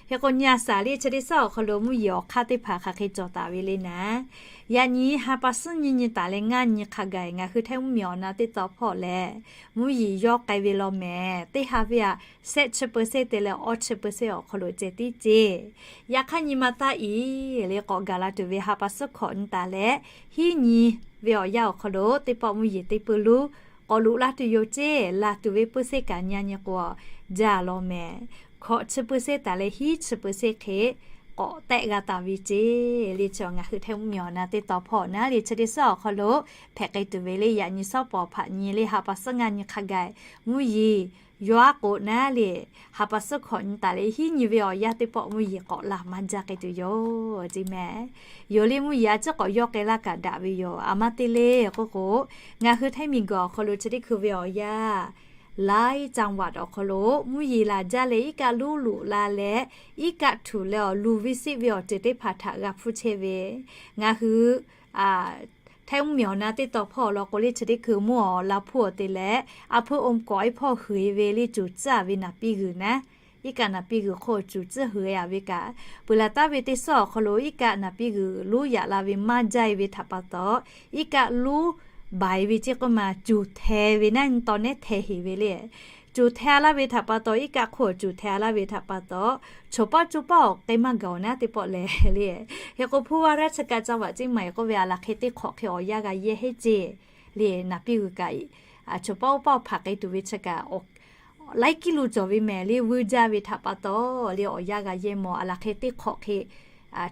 Hk'e k'o, nyi a shaˍ le chi teˇ suhˉ awˬ hk'aw lo mvuhˇ yeˬ awˬ hk'aˇ teˇ hpaˍ hk'aˬ hk'e cawˬ taˍ ve le naˍ, yaꞈ nyi ha pa suhˉ nyi nyi taˍ leh ngaˇ nyi hk'a gaˬ ngaˬ hui Htaiˇ mvuhˇmiˬ awˬ na teˇ tawn hpawˇ lehˬ, mvuhˇ yeˬ yawˇ k'ai ve law mehˍ. Teˇ ha ve aꞈ shehˆ chi เปอร์เซ็นต์ te leh awˇ chi เปอร์เซ็นต์ awˬ hk'aw lo ceh tiˉ ceˇ. Yaꞈ hk'aˇ nyi ma taˇ i le k'awꞈ gaˬ la tuˬ ve ha pa suhˉ hkawꞈ nyi taˍ leh hiˉ nyi ve awˬ yanˇ awˬ hk'aw lo teˇ pawˆ mvuhˇ yeˬ teˇ peu loˉ k'awꞈ loꞈ la tuˬ yoˬ ceˇ. Laˬ tuˬ ve เปอร์เซ็นต์ kaꞈ nyi a nyi k'o, jaˇ law mehˍ. Hkawꞈ chi เปอร์เซ็นต์ taˍ leh hiˉ chi เปอร์เซ็นต์ hk'e k'awꞈ tehˆ g'a taˍ ve ceˇ le. Chi ngaˬ hui Htaiˇ mvuhˇmiˬ awˬ na teˇ tawn hpawˇ naˉ le chi teˇ suhˉ awˬ hk'aw lo hpehꞈ k'ai tuˬ ve le, yaꞈ nyi suhˉ pawˍ hpaꞈ nyi le ha pa suhˉ ngaˇ nyi hk'a gaˬ mvuhˇ yeˬ yawˇ aˉ k'o naˉ le, ha pa suhˉ hkawꞈ nyi taˍ leh hiˉ nyi ve awˬ yanˇ teˇ pawˆ mvuhˇ yeˬ k'awꞈ laˬ maˇ jaˇ k'ai tuˬ yoˬ ceˇ mehˍ. Yoˬ le, mvuhˇ yeˬ a ciˉ k'awꞈ yawˇ k'ai laˇ kaꞈ daꞈ ve yoˬ. A ma te le k'oˆ k'o, ngaˬ hui Htaiˇ miˬguiˬ awˬ hk'aw lo chi teˇ hkui ve awˬ yanˇ หลายจังหวัด awˬ hk'aw lo mvuhˇ yeˬ laˬ jaˇ leh iˉ kaˆ luˉ loꞈ la leh iˉ kaˆ htuꞈ leh awˬ luˬ ve seˆ ve awˬ ceuˬ teˇ hpaˍ htaꞈ g'a hpfuhˇ chehˇ ve, ngaˬ hui Htaiˇ mvuhˇmiˬ awˬ na teˇ tawn hpawˇ law k'o le chi teˇ hkui mvuhˇ awˬ la hpuˇ awˬ te leh a hpuˇ องค์กร iˉ hpawˇ hui e ve le cuˬ tcuhˉ a ve naˍ piˇ g'uiˬ naˉ, iˉ kaˆ naˍ piˇ g'uiˬ hk'oˆ cuˬ tcuhˉ hui e a ve kaꞈ, peuˬ laˬ taˉ ve teˇ suhˉ awˬ hk'aw lo iˉ kaˆ naˍ piˇ g'uiˬ lonˉ yaꞈ la ve maˇ jaˇ e ve htaꞈ pa taw, iˉ kaˆ lonˉ baiˬ ve ceˇ k'oˆ ma cuˬ hteh ve naˉ nyi taw nehˉ hteh heˍ ve le. Cuˬ hteh laˇ ve htaꞈ pa taw, iˉ kaˆ hk'oˆ cuˬ hteh laˇ ve htaꞈ pa taw, chaw paˆ coˇ paˆ awˬ k'ai maˇ gaˬ awˬ naˉ teˇ pawˆ lehˬ le. Hk'e k'o, ผู้ว่าราชการจังหวัดเชียงใหม่ k'oˆ ve a laˬ hk'e teˇ hk'awꞈ hk'e awˬ yanˇ g'a yehˇ heˉ ceˇ le. Naˍ piˇ g'uiˬ kaꞈ chaw paˆ oˇ paˆ awˬ hpaꞈ k'ai tuˬ ve chi kaꞈ laiˉ kiˇ lo cawˬ ve mehˍ le, vuiˇ jaˇ ve htaꞈ pa taw le awˬ yanˇ g'a yehˇ mawˬ. A laˬ hk'e teˇ hk'awꞈ hk'e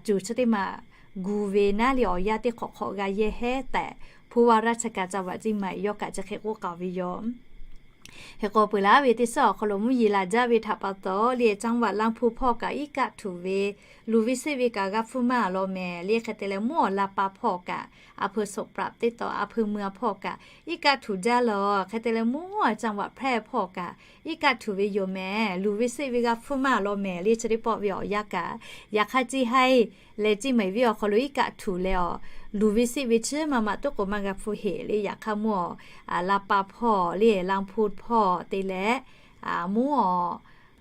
cuˬ chi teˇ maˬ gu ve naˉ le awˬ yanˇ teˇ hk'awꞈ hk'awꞈ g'a yehˇ heˉ tehꞈ ผู้ว่าราชการจังหวัดเชียงใหม่ yawˇ kaꞈ chi hk'e k'oˆ k'aoˍ ve yoˬ. Hk'e k'o, peuˬ laˬ ve teˇ suhˉ awˬ hk'aw lo mvuhˇ yeˬ laˬ jaˇ ve htaꞈ pa taw le จังหวัดลำพูน hpawˇ kaꞈ iˉ kaˆ htuꞈ ve luˬ ve seˆ ve kaꞈ g'a hpfuhˇ maˇ law mehˍ le. Hk'e te leh, mvuhˇ awˬ la pa hpawˇ kaꞈ a hpeu สมุทรปราการ teˇ tawn a hpeu เมือง hpawˇ kaꞈ iˉ kaˆ htuꞈ jaˇ law. Hk'e te leh, mvuhˇ awˬ จังหวัดแพร่ hpawˇ kaꞈ iˉ kaˆ htuꞈ ve yoˬ mehˍ. Luˬ ve seˆ ve g'a hpfuhˇ maˇ law mehˍ le. Chi teˇ pawˆ ve awˬ yanˇ kaꞈ, yaꞈ hk'aˇ ceˇ haiˇ leh ceˇ maiˍ viˉ awˬ hk'aw lo iˉ kaˆ htuꞈ leh awˬ luˬ ve seˆ ve chi maˇ maꞈ tuˉ k'o maˇ g'a hpfuhˇ heˍ le. Yaꞈ hk'aˇ mvuhˇ awˬ la pa hpawˇ le ลำพูน hpawˇ te leh, mvuhˇ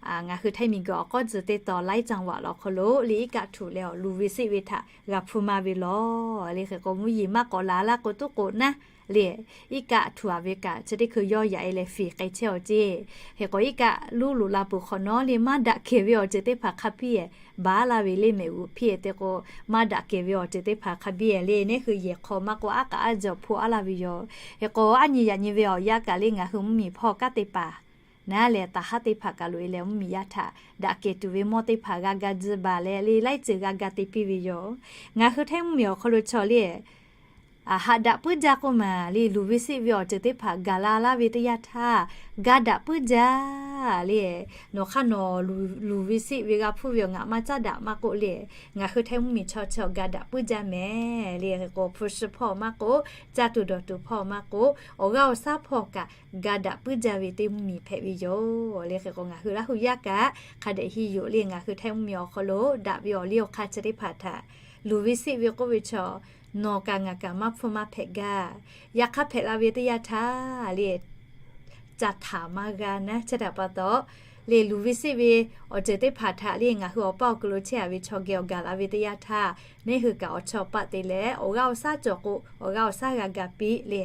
awˬ ngaˬ hui Htaiˇ miˬguiˬ awˬ k'awˇ tcuh teˇ tawn หลายจังหวัด awˬ hk'aw lo le iˉ kaˆ htuꞈ leh awˬ luˬ ve seˆ ve htaꞈ g'a hpfuhˇ maˇ ve law le. Hk'e k'o, mvuhˇ yeˬ maˇ k'awꞈ laˬ laˇ k'o tuˉ k'o naˉ le, iˉ kaˆ htuꞈ a ve kaꞈ chi teˇ hkui yawˇ yaꞈ e leh fiˍ k'ai chehˇ awˬ ceˇ. Hk'e k'o, iˉ kaˆ luˉ loꞈ la peuˬ hk'awꞈ nawˉ le maˇ daꞈ kehˬ ve awˬ ceuˬ teˇ hpaˍ hk'a piˇ e baˬ laˇ ve le. Mehꞈ g'uˬ hpiˇ e te k'o, maˇ daꞈ kehˬ ve awˬ ceuˬ teˇ hpaˍ hk'a biˇ e le. Neˉ hui yehˬ hk'aw maˇ k'o, aˉ k'aꞈ aˉ jaw hpoˆ aˉ laˇ ve yoˬ. Hk'e k'o, aˉ nyi yaꞈ nyi ve awˬ yanˇ kaꞈ le ngaˬ hui mvuhˇmiˬ hpawˇ kanˉ te paˍ naˉ leh taˍ haˉ teˇ hpaˍ kaꞈ loꞈ e leh mvuhˇmiˬ yaˇ htaꞈ daꞈ kehˬ tuˬ ve mawˇ teˇ hpaˍ g'a ga tzuhˇ baˬ leh le laiˉ ceuˬ g'a ga te piˇ ve yoˬ. Ngaˬ hui Htaiˇ mvuhˇmiˬ awˬ hk'aw lo chaw le haꞈ daꞈ puiˉ jaˇ k'oˆ maˬ le, luˬ ve seˆ ve awˬ ceuˬ teˇ hpaˍ gaˬ la laˇ ve teˇ yanˇ htaˇ, ga daꞈ puiˉ jaˇ le. Nawˬ hk'aˇ nawˬ luˬ ve seˆ ve g'a hpfuhˇ ve awˬ ngaˬ maˇ caˉ daꞈ maˇ k'oˆ le. Ngaˬ hui Htaiˇ mvuhˇmiˬ chaw chi awˬ ga daꞈ puiˉ jaˇ mehˍ le. Hk'e k'o, hpu shi hpawˇ maˇ k'oˆ, caˇ tuˬ dawˬ tuˬ hpawˇ maˇ k'oˆ, awˬ g'aˇ awˬ shaˉ hpawˇ kaꞈ ga daꞈ puiˉ jaˇ ve teˇ mvuhˇmiˬ hpehꞈ ve yoˬ le. Hk'e k'o, ngaˬ hui Laˇ hu yaˇ kaꞈ hk'a dehꞈ hiˇ yoˬ le. Ngaˬ hui Htaiˇ mvuhˇmiˬ awˬ hk'aw lo daꞈ ve awˬ liˇ awˬ hk'aˇ chi teˇ hpaˍ htaꞈ luˬ ve seˆ ve k'oˆ ve chaw, nawˬ kaꞈ ngaˬ kaꞈ maˇ hpfuhˇ maˇ hpehꞈ gaˇ. Yaꞈ hk'aˇ hpehꞈ la ve teˇ yanˇ htaˇ le, caˇ htaˍ maˇ g'a naˉ. Chi htaꞈ pa taw le, luˬ ve seˆ ve awˬ ceuˬ teˇ hpaˍ htaꞈ le ngaˬ hui awˬ paˇ awˬ kuiˬ lo chehˇ a ve chaw geh awˬ gaˬ la ve teˇ yanˇ htaˇ, neˉ hui kaꞈ awˬ chawˇ paˆ te leh awˬ g'aˇ awˬ shaˉ cawˬ k'o, awˬ g'aˇ awˬ shaˉ g'a ga piˇ le.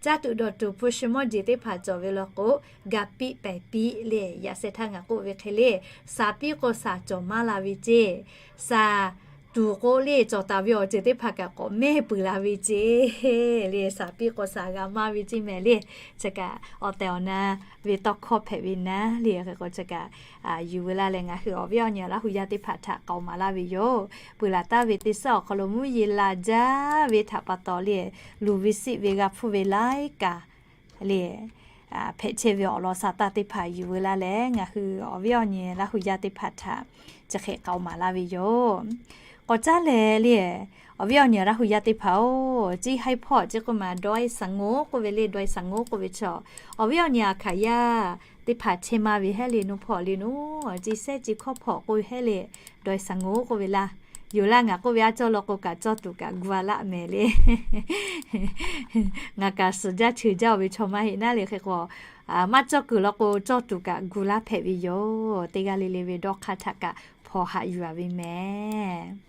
Caˇ tuˬ dawˬ tuˬ hpu shi mawˇ jeˬ teˇ hpaˍ cawˬ ve law k'o, ga piˇ pehˍ piˇ le. Yaꞈ sheh htaˇ ngaˬ k'oˆ ve hk'e le, shaˍ piˇ k'o shaˍ cawˬ maˇ la ve ceˇ. Shaˍ tuˬ k'o le, cawˬ taˍ ve awˬ ceuˬ teˇ hpaˍ kaꞈ k'awꞈ mehˇ peuˬ la ve ceˇ le. Saˍ piˇ k'o saˍ g'a maˇ ve ceˇ mehˍ le. Chi kaꞈ awˬ tehˬ awˬ na ve tawˇ hkawˇ hpehꞈ ve naˉ le. Hk'e k'o chi kaꞈ yuˬ veu laˇ leh ngaˬ hui awˬ viˉ awˬ nyi Laˇ hu yaˇ teˇ hpaˍ htaꞈ k'aoˍ maˍ laˇ ve yoˬ. Peuˬ laˬ taˍ ve teˇ suhˉ awˬ hk'aw lo mvuhˇ yeˬ laˬ jaˇ ve htaꞈ pa taw le, luˬ ve siˆ ve g'a hpuˇ ve laiˉ kaꞈ le, hpehꞈ chehˇ ve awˬ lawn sa taˇ teˇ hpaˍ yuˬ veu laˇ leh ngaˬ hui awˬ viˉ awˬ nyi Laˇ hu yaˇ teˇ hpaˍ htaꞈ chi hk'e k'aoˍ maˍ laˇ ve yoˬ. K'awꞈ caˉ leh le, awˬ viˉ awˬ nyi Laˇ hu yaˇ teˇ hpaˍ-oˬ, ciˇ haiˉ hpawˇ ceˇ k'oˆ ma, dawˇ-e saˍ ngoˉ k'oˆ ve le, dawˇ-e saˍ ngoˉ k'oˆ ve chaw, awˬ viˉ awˬ nyi aˬ hkaˍ yaˇ teˇ hpaˍ chehˇ maˇ ve hehˉ le, nuˇ hpawˇ le nuˇ, ciˇ sehˉ ciˇ hkawˇ hpawˇ k'oˆ ve hehˉ le, dawˇ-e saˍ ngoˉ k'oˆ ve laˇ. Yoˬ laˇ ngaˬ k'oˆ ve aˉ cawˇ law k'o kaꞈ cawˇ tuˬ kaꞈ gu-a laˆ mehˍ le. Ngaˬ kaꞈ suhˍ jaˇ cheuˬ jaˇ-oˬ ve chaw maˇ heˆ naˉ le. Hk'e k'o maˇ cawˇ kuiˬ law k'o cawˇ tuˬ kaꞈ gu laˇ hpehꞈ ve yoˬ. Teˇ g'aˇ le le ve dawˇ hk'aˇ htaꞈ kaꞈ hpawnˬ haꞈ yuˬ-a ve mehˍ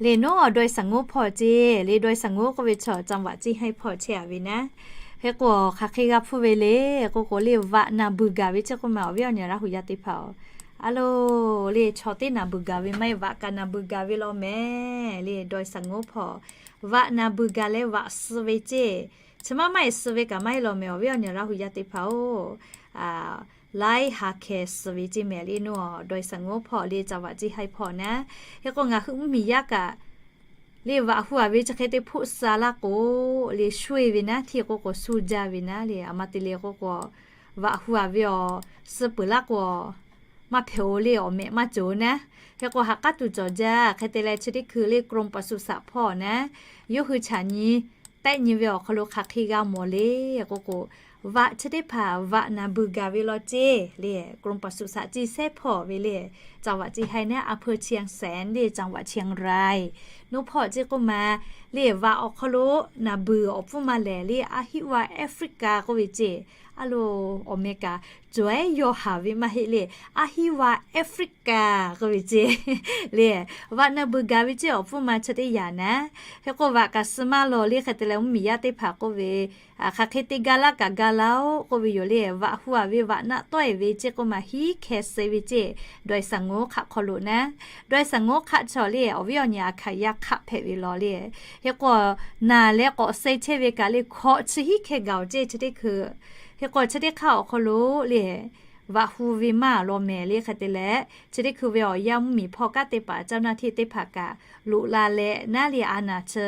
le. Nuˇ awˬ dawˇ-e saˍ ngoˉ hpawˇ ceˇ le, dawˇ-e saˍ ngoˉ k'oˆ ve chaw จังหวัด ciˇ haiˉ hpawˇ chehˇ-a ve naˉ. Hk'e k'o hk'aˬ hk'e g'a hpuˇ ve le k'oˆ k'o le, vaꞈ naˬ beuˬ gaˬ ve ceˇ k'oˆ ma, awˬ viˉ awˬ nyi Laˇ hu yaˇ teˇ hpaˍ-oˬ, a lo le, chaw teˇ naˬ beuˬ gaˬ ve maˇ heˆ, vaꞈ kaꞈ naˬ beuˬ gaˬ ve law mehˍ le. Dawˇ-e saˍ ngoˉ hpawˇ vaꞈ naˬ beuˬ gaˬ leh vaꞈ suh ve ceˇ. Chi maˇ maˇ heˆ, suh ve kaꞈ maˇ heˆ law mehˍ, awˬ viˉ awˬ nyi Laˇ hu yaˇ teˇ hpaˍ-oˬ, laiˉ ha hkeh suh ve ceˇ mehˍ le. Nuˇ awˬ dawˇ-e saˍ ngoˉ hpawˇ le จังหวัด ciˇ haiˉ hpawˇ naˉ. Hk'e k'o ngaˬ hui mvuhˇ miˬ yaˇ kaꞈ le, vaꞈ hu-a ve chi hk'e te hpoˆ suh laˇ k'o le, shu-e ve naˉ, hteˇ k'oˆ k'o shu jaˇ ve naˉ le. A ma te le k'oˆ k'o, vaꞈ hu-a ve awˬ suh peuˬ laˇ k'o maˇ hpehꞈ-oˬ le, awˬ mehꞈ maˇ cawˬ naˉ. Hk'e k'o ha k'aˉ tuˬ cawˬ jaˇ. Hk'e te leh chi teˇ hkui le กรมปศุสัตว์ hpawˇ naˉ, yawˇ hui chaꞈ nyi tehˆ nyi ve awˬ hk'aw lo hk'aˬ hk'e g'a mawˬ le k'oˆ k'o, vaꞈ chi teˇ hpaˍ vaꞈ naˬ beuˬ gaˬ ve law ceˇ le. กรมปศุสัตว์ ciˇ sehˉ hpawˇ ve le, จังหวัด ciˇ haiˉ naˉ, อำเภอเชียงแสน le จังหวัดเชียงราย nuˇ hpawˇ ceˇ k'oˆ ma le. Vaꞈ awˬ hk'aw lo naˬ beuˬ awˬ pfuhˇ ma lehˬ le, a hiˆ va Africa k'oˆ ve ceˇ, a lo, awˬ meh kaꞈ cawˬ-ehˉ yaw haˍ ve maˇ heˆ le, a hiˆ va Africa k'oˆ ve ceˇ le. Vaꞈ naˬ beuˬ gaˬ ve ceˇ awˬ pfuhˇ ma chi teˇ yanˇ naˉ. Hk'e k'o vaꞈ kaꞈ suh maˇ law le. Hk'e te leh mvuhˇ miˬ yaˇ teˇ hpaˍ k'oˆ ve, hk'aˬ hk'e te ga laˇ kaꞈ ga laˇ-oˆ k'oˆ ve yoˬ le. Vaꞈ hu-a ve vaꞈ naˆ tawˆ-e ve ceˇ k'oˆ ma, hiˉ hkeh suh ve ceˇ, dawˇ-e saˍ ngoˉ hk'aˆ hk'aw lo naˉ. Dawˇ-e saˍ ngoˉ hk'aˆ chaw le, awˬ viˉ awˬ nyi aˬ hkaˍ yaˇ hk'aˆ hpehꞈ ve law le. Hk'e k'o naˬ leh k'awꞈ suh chehˇ ve kaꞈ le, hkawꞈ chi hiˉ hkeh gaˬ-oˬ ceˇ chi teˇ hkui. Hk'e k'o chi teˇ hk'aˇ awˬ hk'aw lo le, vaꞈ hu ve maˇ law mehˍ le. Hk'e te leh chi teˇ hkui ve awˬ yanˇ mvuhˇ miˬ hpawˇ kaˉ teˇ hpaˍ เจ้าหน้าที่ teˇ hpaˍ kaꞈ loꞈ la leh naˉ le, a naˬ chi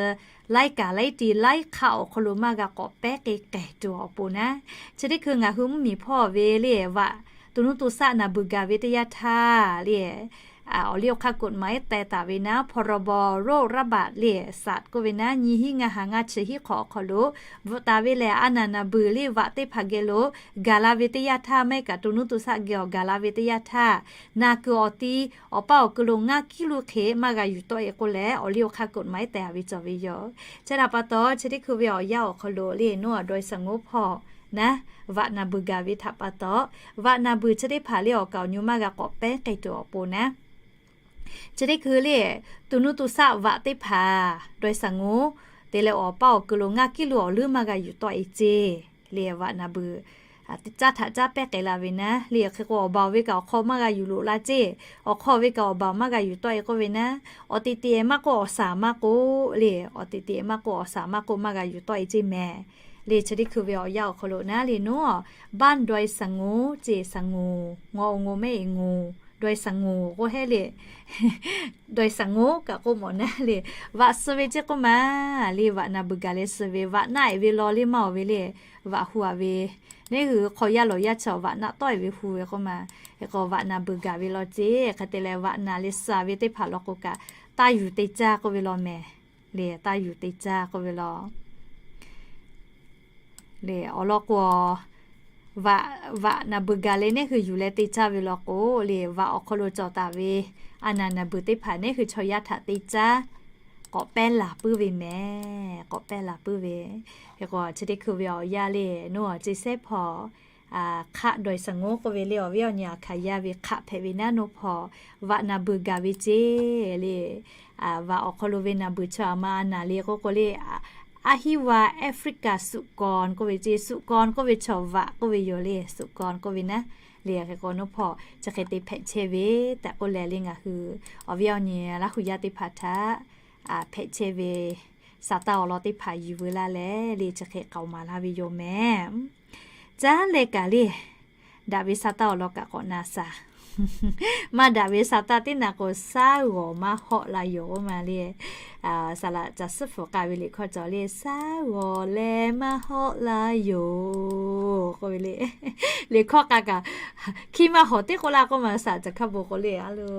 laiˉ kaꞈ laiˉ ti laiˉ hk'aˆ awˬ hk'aw lo maˇ g'a k'awꞈ pehˉ k'ai k'ehˬ tuˬ awˬ pon naˉ. Chi teˇ hkui ngaˬ hui mvuhˇ miˬ hpawˇ ve le, vaꞈ to nuˇ to shaˆ naˬ beuˬ gaˬ ve teˇ yanˇ htaˇ le, awˬ liˇ awˬ hk'aˇ กฎหมาย teh taˍ ve naˉ, พรบ โรคระบาด le, สัตว์ k'oˆ ve naˉ, nyiˇ hinˉ ngaˇ ha ngaˇ chi hiˉ hk'awꞈ awˬ hk'aw lo bvuhꞈ taˍ ve lehˬ, a naˬ naˬ beuˬ le vaꞈ teˇ hpaˍ geh lo gaˬ la ve teˇ yanˇ htaˇ, maˇ heˆ kaꞈ to nuˇ to shaˆ geh awˬ gaˬ la ve teˇ yanˇ htaˇ, naˬ kuiˬ awˬ ti awˬ paˇ awˬ kuiˬ lo ngaˇ kiˉ luˇ hk'e maˇ g'a yuˬ tawˆ-e k'oˆ leh, awˬ liˇ awˬ hk'aˇ กฎหมาย teh-a ve cawˬ ve yoˬ. Chi htaꞈ pa taw chi teˇ hkui ve awˬ yanˇ awˬ hk'aw lo le, nuˇ awˬ dawˇ-e saˍ ngoˉ hpawˇ naˉ, vaꞈ naˬ beuˬ gaˬ ve htaꞈ pa taw, vaꞈ naˬ beuˬ chi teˇ hpaˍ le awˬ kaˍ awˬ nyu maˇ g'a k'awꞈ pehˉ k'ai tuˬ awˬ pon naˉ. Chi teˇ hkui le, to nuˇ to shaˆ vaꞈ teˇ hpaˍ dawˇ-e saˍ ngoˉ te leh awˬ paˇ awˬ kuiˬ lo ngaˇ kiˉ luˇ awˬ leuˉ maˇ g'a yuˬ tawˆ-e ceˇ le. Vaꞈ naˬ beuˬ caˇ htaꞈ caˇ pehˉ k'ai la ve naˉ le. Hk'e k'o awˬ baˬ ve kaꞈ awˬ hk'aw maˇ g'a yuˬ loꞈ la ceˇ, awˬ hk'aw ve kaꞈ awˬ baˬ maˇ g'a yuˬ tawˆ-e k'oˆ ve naˉ, awˬ te te maˇ k'oˆ awˬ shaˍ maˇ k'oˆ le, awˬ te te maˇ k'oˆ awˬ shaˍ maˇ k'oˆ maˇ g'a yuˬ tawˆ-e ceˇ mehˍ le. Chi teˇ hkui ve awˬ yanˇ awˬ hk'aw lo naˉ le, nuˇ awˬ บ้านดอยสะโง ceˇ, สะโง ngaw o ngo mehˉ e ngo, dawˇ-e saˍ ngoˉ k'oˆ hehˉ le. Dawˇ-e saˍ ngoˉ kaꞈ k'oˆ mawˬ naˉ le. Vaꞈ suh ve ceˇ k'oˆ ma le, vaꞈ naˬ beuˬ gaˬ leh suh ve, vaꞈ naˆ-e ve law le maˇ-oˬ ve le. Vaꞈ hu-a ve, neˉ hui hk'aw yaˇ lawˬ yaˇ chi vaꞈ naˆ tawˆ-e ve hu ve k'oˆ ma. Hk'e k'o vaꞈ naˬ beuˬ gaˬ ve law ceˇ. Hk'e te leh vaꞈ naˬ leh suh ve teˇ hpaˍ law k'o kaꞈ, taˇ yuˬ te caˇ k'oˆ ve law mehˍ le, taˇ yuˬ te caˇ k'oˆ ve law le. Awˬ lawn k'o, vaꞈ, vaꞈ naˬ beuˬ gaˬ leh neˉ hui yuˬ leh te caˇ ve law k'o le, vaꞈ awˬ hk'aw lo cawˬ taˍ ve a naˬ naˬ beuˬ teˇ hpaˍ neˉ hui chaw yaˇ htaꞈ te caˇ k'awꞈ pehˉ laˬ puiˉ ve mehˍ, k'awꞈ pehˉ laˬ puiˉ ve. Hk'e k'o chi teˇ hkui ve awˬ yanˇ le, nuˇ awˬ ceˇ sehˉ hpawˇ hk'aˆ dawˇ-e saˍ ngoˉ k'oˆ ve le, awˬ viˉ awˬ nyi aˬ hkaˍ yaˇ ve hk'aˆ hpehꞈ ve naˉ, nuˇ hpawˇ vaꞈ naˬ beuˬ gaˬ ve ceˇ le. Vaꞈ awˬ hk'aw lo ve naˬ beuˬ chi a ma a naˬ le k'oˆ k'o le, a hiˆ va Africa สุกร k'oˆ ve ceˇ, สุกร k'oˆ ve chaw vaꞈ k'oˆ ve yoˬ le, สุกร k'oˆ ve naˉ. le hk'e k'o, naw hpawˇ chi hk'e te hpehꞈ chehˇ ve tehꞈ k'oˆ leh le, ngaˬ hui awˬ viˉ awˬ nyi Laˇ huˍ yaˇ teˇ hpaˍ htaꞈ hpehꞈ chehˇ ve sa taˇ awˬ lawn teˇ hpaˍ yuˬ veu laˇ leh le, chi hk'e k'aoˍ maˍ laˇ ve yoˬ mehˍ. Caˉ leh kaꞈ le, daꞈ ve sa taˇ awˬ lawn kaꞈ k'awꞈ na shaˍ. Maˇ daꞈ ve sa taˇ teˇ naꞈ k'o, saˉ g'awˬ maˇ hawˆ la yoˬ k'oˆ ma le. Saˍ laꞈ caˬ suhˉ hpu k'a ve liꞈ hkawˇ cawˬ le, saˉ g'awˬ leh maˇ hawˆ la yoˬ k'oˆ ve le. Liꞈ hkawˇ k'a kaꞈ, hkiˇ maˇ hawˍ teˇ k'oˆ laˇ k'oˆ ma, saˍ laꞈ caˬ hkaˇ bon k'o le a lo.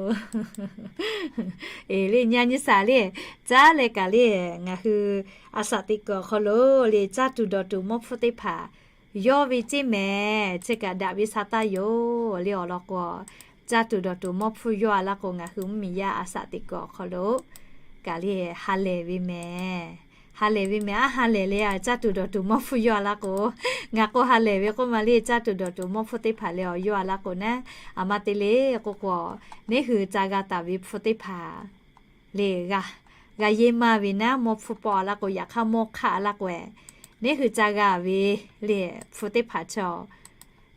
Eˬ le, nyi a nyi shaˍ le, caˉ leh kaꞈ le, ngaˬ hui a shaꞈ teꞈ kuiˬ awˬ hk'aw lo le, caˇ tuˬ dawˬ tuˬ mawˇ hpfuhˇ teˇ hpaˍ yawˇ ve ceˇ mehˍ. Chi kaꞈ daꞈ ve sa taˇ yoˬ le awˬ lawn k'o, caˇ tuˬ dawˬ tuˬ mawˇ hpfuhˇ yawˇ a laˇ k'o, ngaˬ hui mvuhˇmiˬ yaˇ a shaꞈ teꞈ kuiˬ awˬ hk'aw lo kaꞈ le ha lehˬ ve mehˍ. Ha lehˬ ve mehˍ, aˉ ha lehˬ le, caˇ tuˬ dawˬ tuˬ mawˇ hpfuhˇ yawˇ a laˇ k'o, ngaˬ k'o ha lehˬ ve k'oˆ ma le, caˇ tuˬ dawˬ tuˬ mawˇ hpfuhˇ teˇ hpaˍ leh awˬ yawˇ a laˇ k'o naˉ, aˬ ma te le k'oˆ k'o, neˇ hui ca g'a taˍ ve hpfuhˇ teˇ hpaˍ le, g'a yehˇ maˇ ve naˉ, mawˇ hpfuhˇ pawˆ a laˇ k'o, yaꞈ hk'aˇ mawˇ hk'aˆ a laˇ k'o, neˇ hui ca g'a ve le, hpfuhˇ teˇ hpaˍ chaw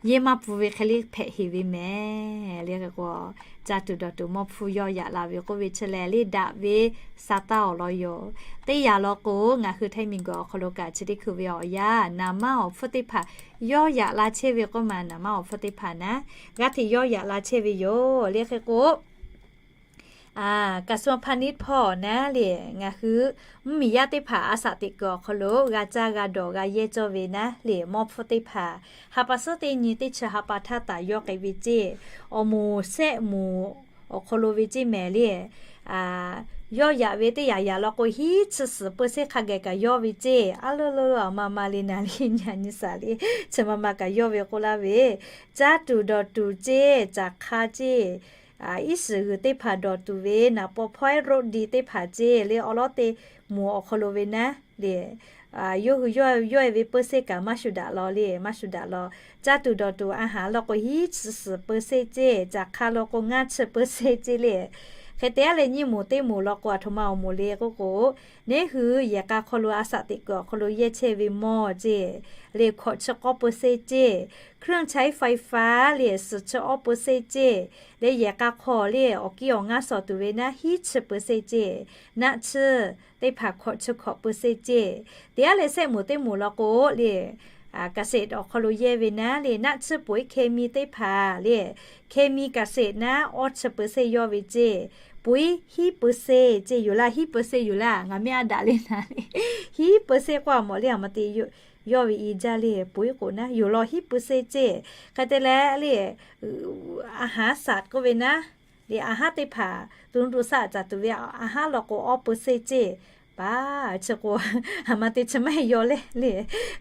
yehˇ maˇ pfuhˇ ve hk'e le hpehꞈ heˍ ve mehˍ le k'o, caˇ tuˬ dawˬ tuˬ mawˇ hpfuhˇ yawˇ yaꞈ la ve k'oˆ ve chi lehˬ le, daꞈ ve sa taˇ awˬ lawn yoˬ. Teˇ yanˇ law k'o, ngaˬ hui htaiˇ miˬguiˬ awˬ hk'aw lo kaꞈ chi teˇ hkui ve awˬ yanˇ, naˍ manˇ awˬ hpfuhˇ teˇ hpaˍ yawˇ yaꞈ la chehˇ ve k'oˆ ma, naˍ manˇ awˬ hpfuhˇ teˇ hpaˍ naˉ, g'aˇ hteꞈ yawˇ yaꞈ la chehˇ ve yoˬ le hk'e k'o, กระทรวงพาณิชย์ hpawˇ naˉ le, ngaˬ hui mvuhˇmiˬ yaˇ teˇ hpaˍ a shaꞈ teꞈ kuiˬ awˬ hk'aw lo g'a caˇ g'a dawˬ g'a yehˇ cawˇ ve naˉ le, mawˇ hpfuhˇ teˇ hpaˍ ha pa suhˉ teˇ nyi teˇ chi ha pa htaˇ taˍ yawˇ k'ai ve ceˇ, awˬ moˍ sehˆ moˍ awˬ hk'aw lo ve ceˇ mehˍ le, yawˇ yaꞈ ve teˇ yanˇ yanˇ law k'o, hiˉ chi suhˍ เปอร์เซ็นต์ hk'a gaˬ kaꞈ yawˇ ve ceˇ. A lo lo lo, aˬ ma ma le naˍ le, nyi a nyi shaˍ le, chi ma ma kaꞈ yawˇ ve k'oˆ laˇ ve, caˇ tuˬ dawˬ tuˬ ceˇ, caˬ hk'a ceˇ, iˉ shiˍ g'uiˬ teˇ hpaˍ dawˬ tuˬ ve, naˍ paw hpawehˉ รถดี teˇ hpaˍ ceˇ le, awˬ lawˉ te moˍ awˬ hk'aw lo ve naˉ le, yawˇ hui yawˇ yawˇ e ve เปอร์เซ็นต์ kaꞈ maˇ shuˍ daꞈ law le, maˇ shuˍ daꞈ law. Caˇ tuˬ dawˬ tuˬ a haˍ law k'o, hiˉ chi suhˍ เปอร์เซ็นต์ ceˇ, caˬ hk'a law k'o, ngaˇ chi เปอร์เซ็นต์ ceˇ le. Hk'e te a leh, nyiˇ moˍ teˇ moˍ law k'o, aˬ htoꞈ ma awˬ moˍ le k'oˆ k'o, neˇ hui yehˬ k'a hk'aw lo a shaꞈ teꞈ kuiˬ awˬ hk'aw lo yehˇ chehˇ ve mawˇ ceˇ le, hkawꞈ chi k'awˇ เปอร์เซ็นต์ ceˇ, เครื่องใช้ไฟฟ้า le, suhˍ chi awˇ เปอร์เซ็นต์ ceˇ le, yehˬ k'a hk'aw le, awˬ kiˇ awˬ ngaˇ shawˍ tuˬ ve naˉ, hiˉ chi เปอร์เซ็นต์ ceˇ, naˆ chi teˇ hpaˍ hkawꞈ chi hkawꞈ เปอร์เซ็นต์ ceˇ. Te a leh, sehˆ moˍ teˇ moˍ law k'o le, เกษตร awˬ hk'aw lo yehˇ ve naˉ le, naˆ chi poiˉ เคมี teˇ hpaˍ le, เคมี เกษตร naˉ, awˇ chi เปอร์เซ็นต์ yawˇ ve ceˇ, poiˉ hiˉ เปอร์เซ็นต์ ceˇ yoˬ laˇ, hiˉ เปอร์เซ็นต์ yoˬ laˇ, ngaˬ miˇ aˉ daꞈ le naˍ le, hiˉ เปอร์เซ็นต์ k'oˆ a mawˬ le, aˬ ma te yawˇ ve i jaˇ le, poiˉ k'o naˉ yoˬ law, hiˉ เปอร์เซ็นต์ ceˇ. Hk'e te leh le, a haˉ saˍ k'oˆ ve naˉ le, a haˉ teˇ hpaˍ tu nu tu saˆ caˍ tuˬ ve a haˉ law k'o, awˇ เปอร์เซ็นต์ ceˇ. Paˍ chi k'o, aˬ ma te chi maˇ heˆ yawˇ le le.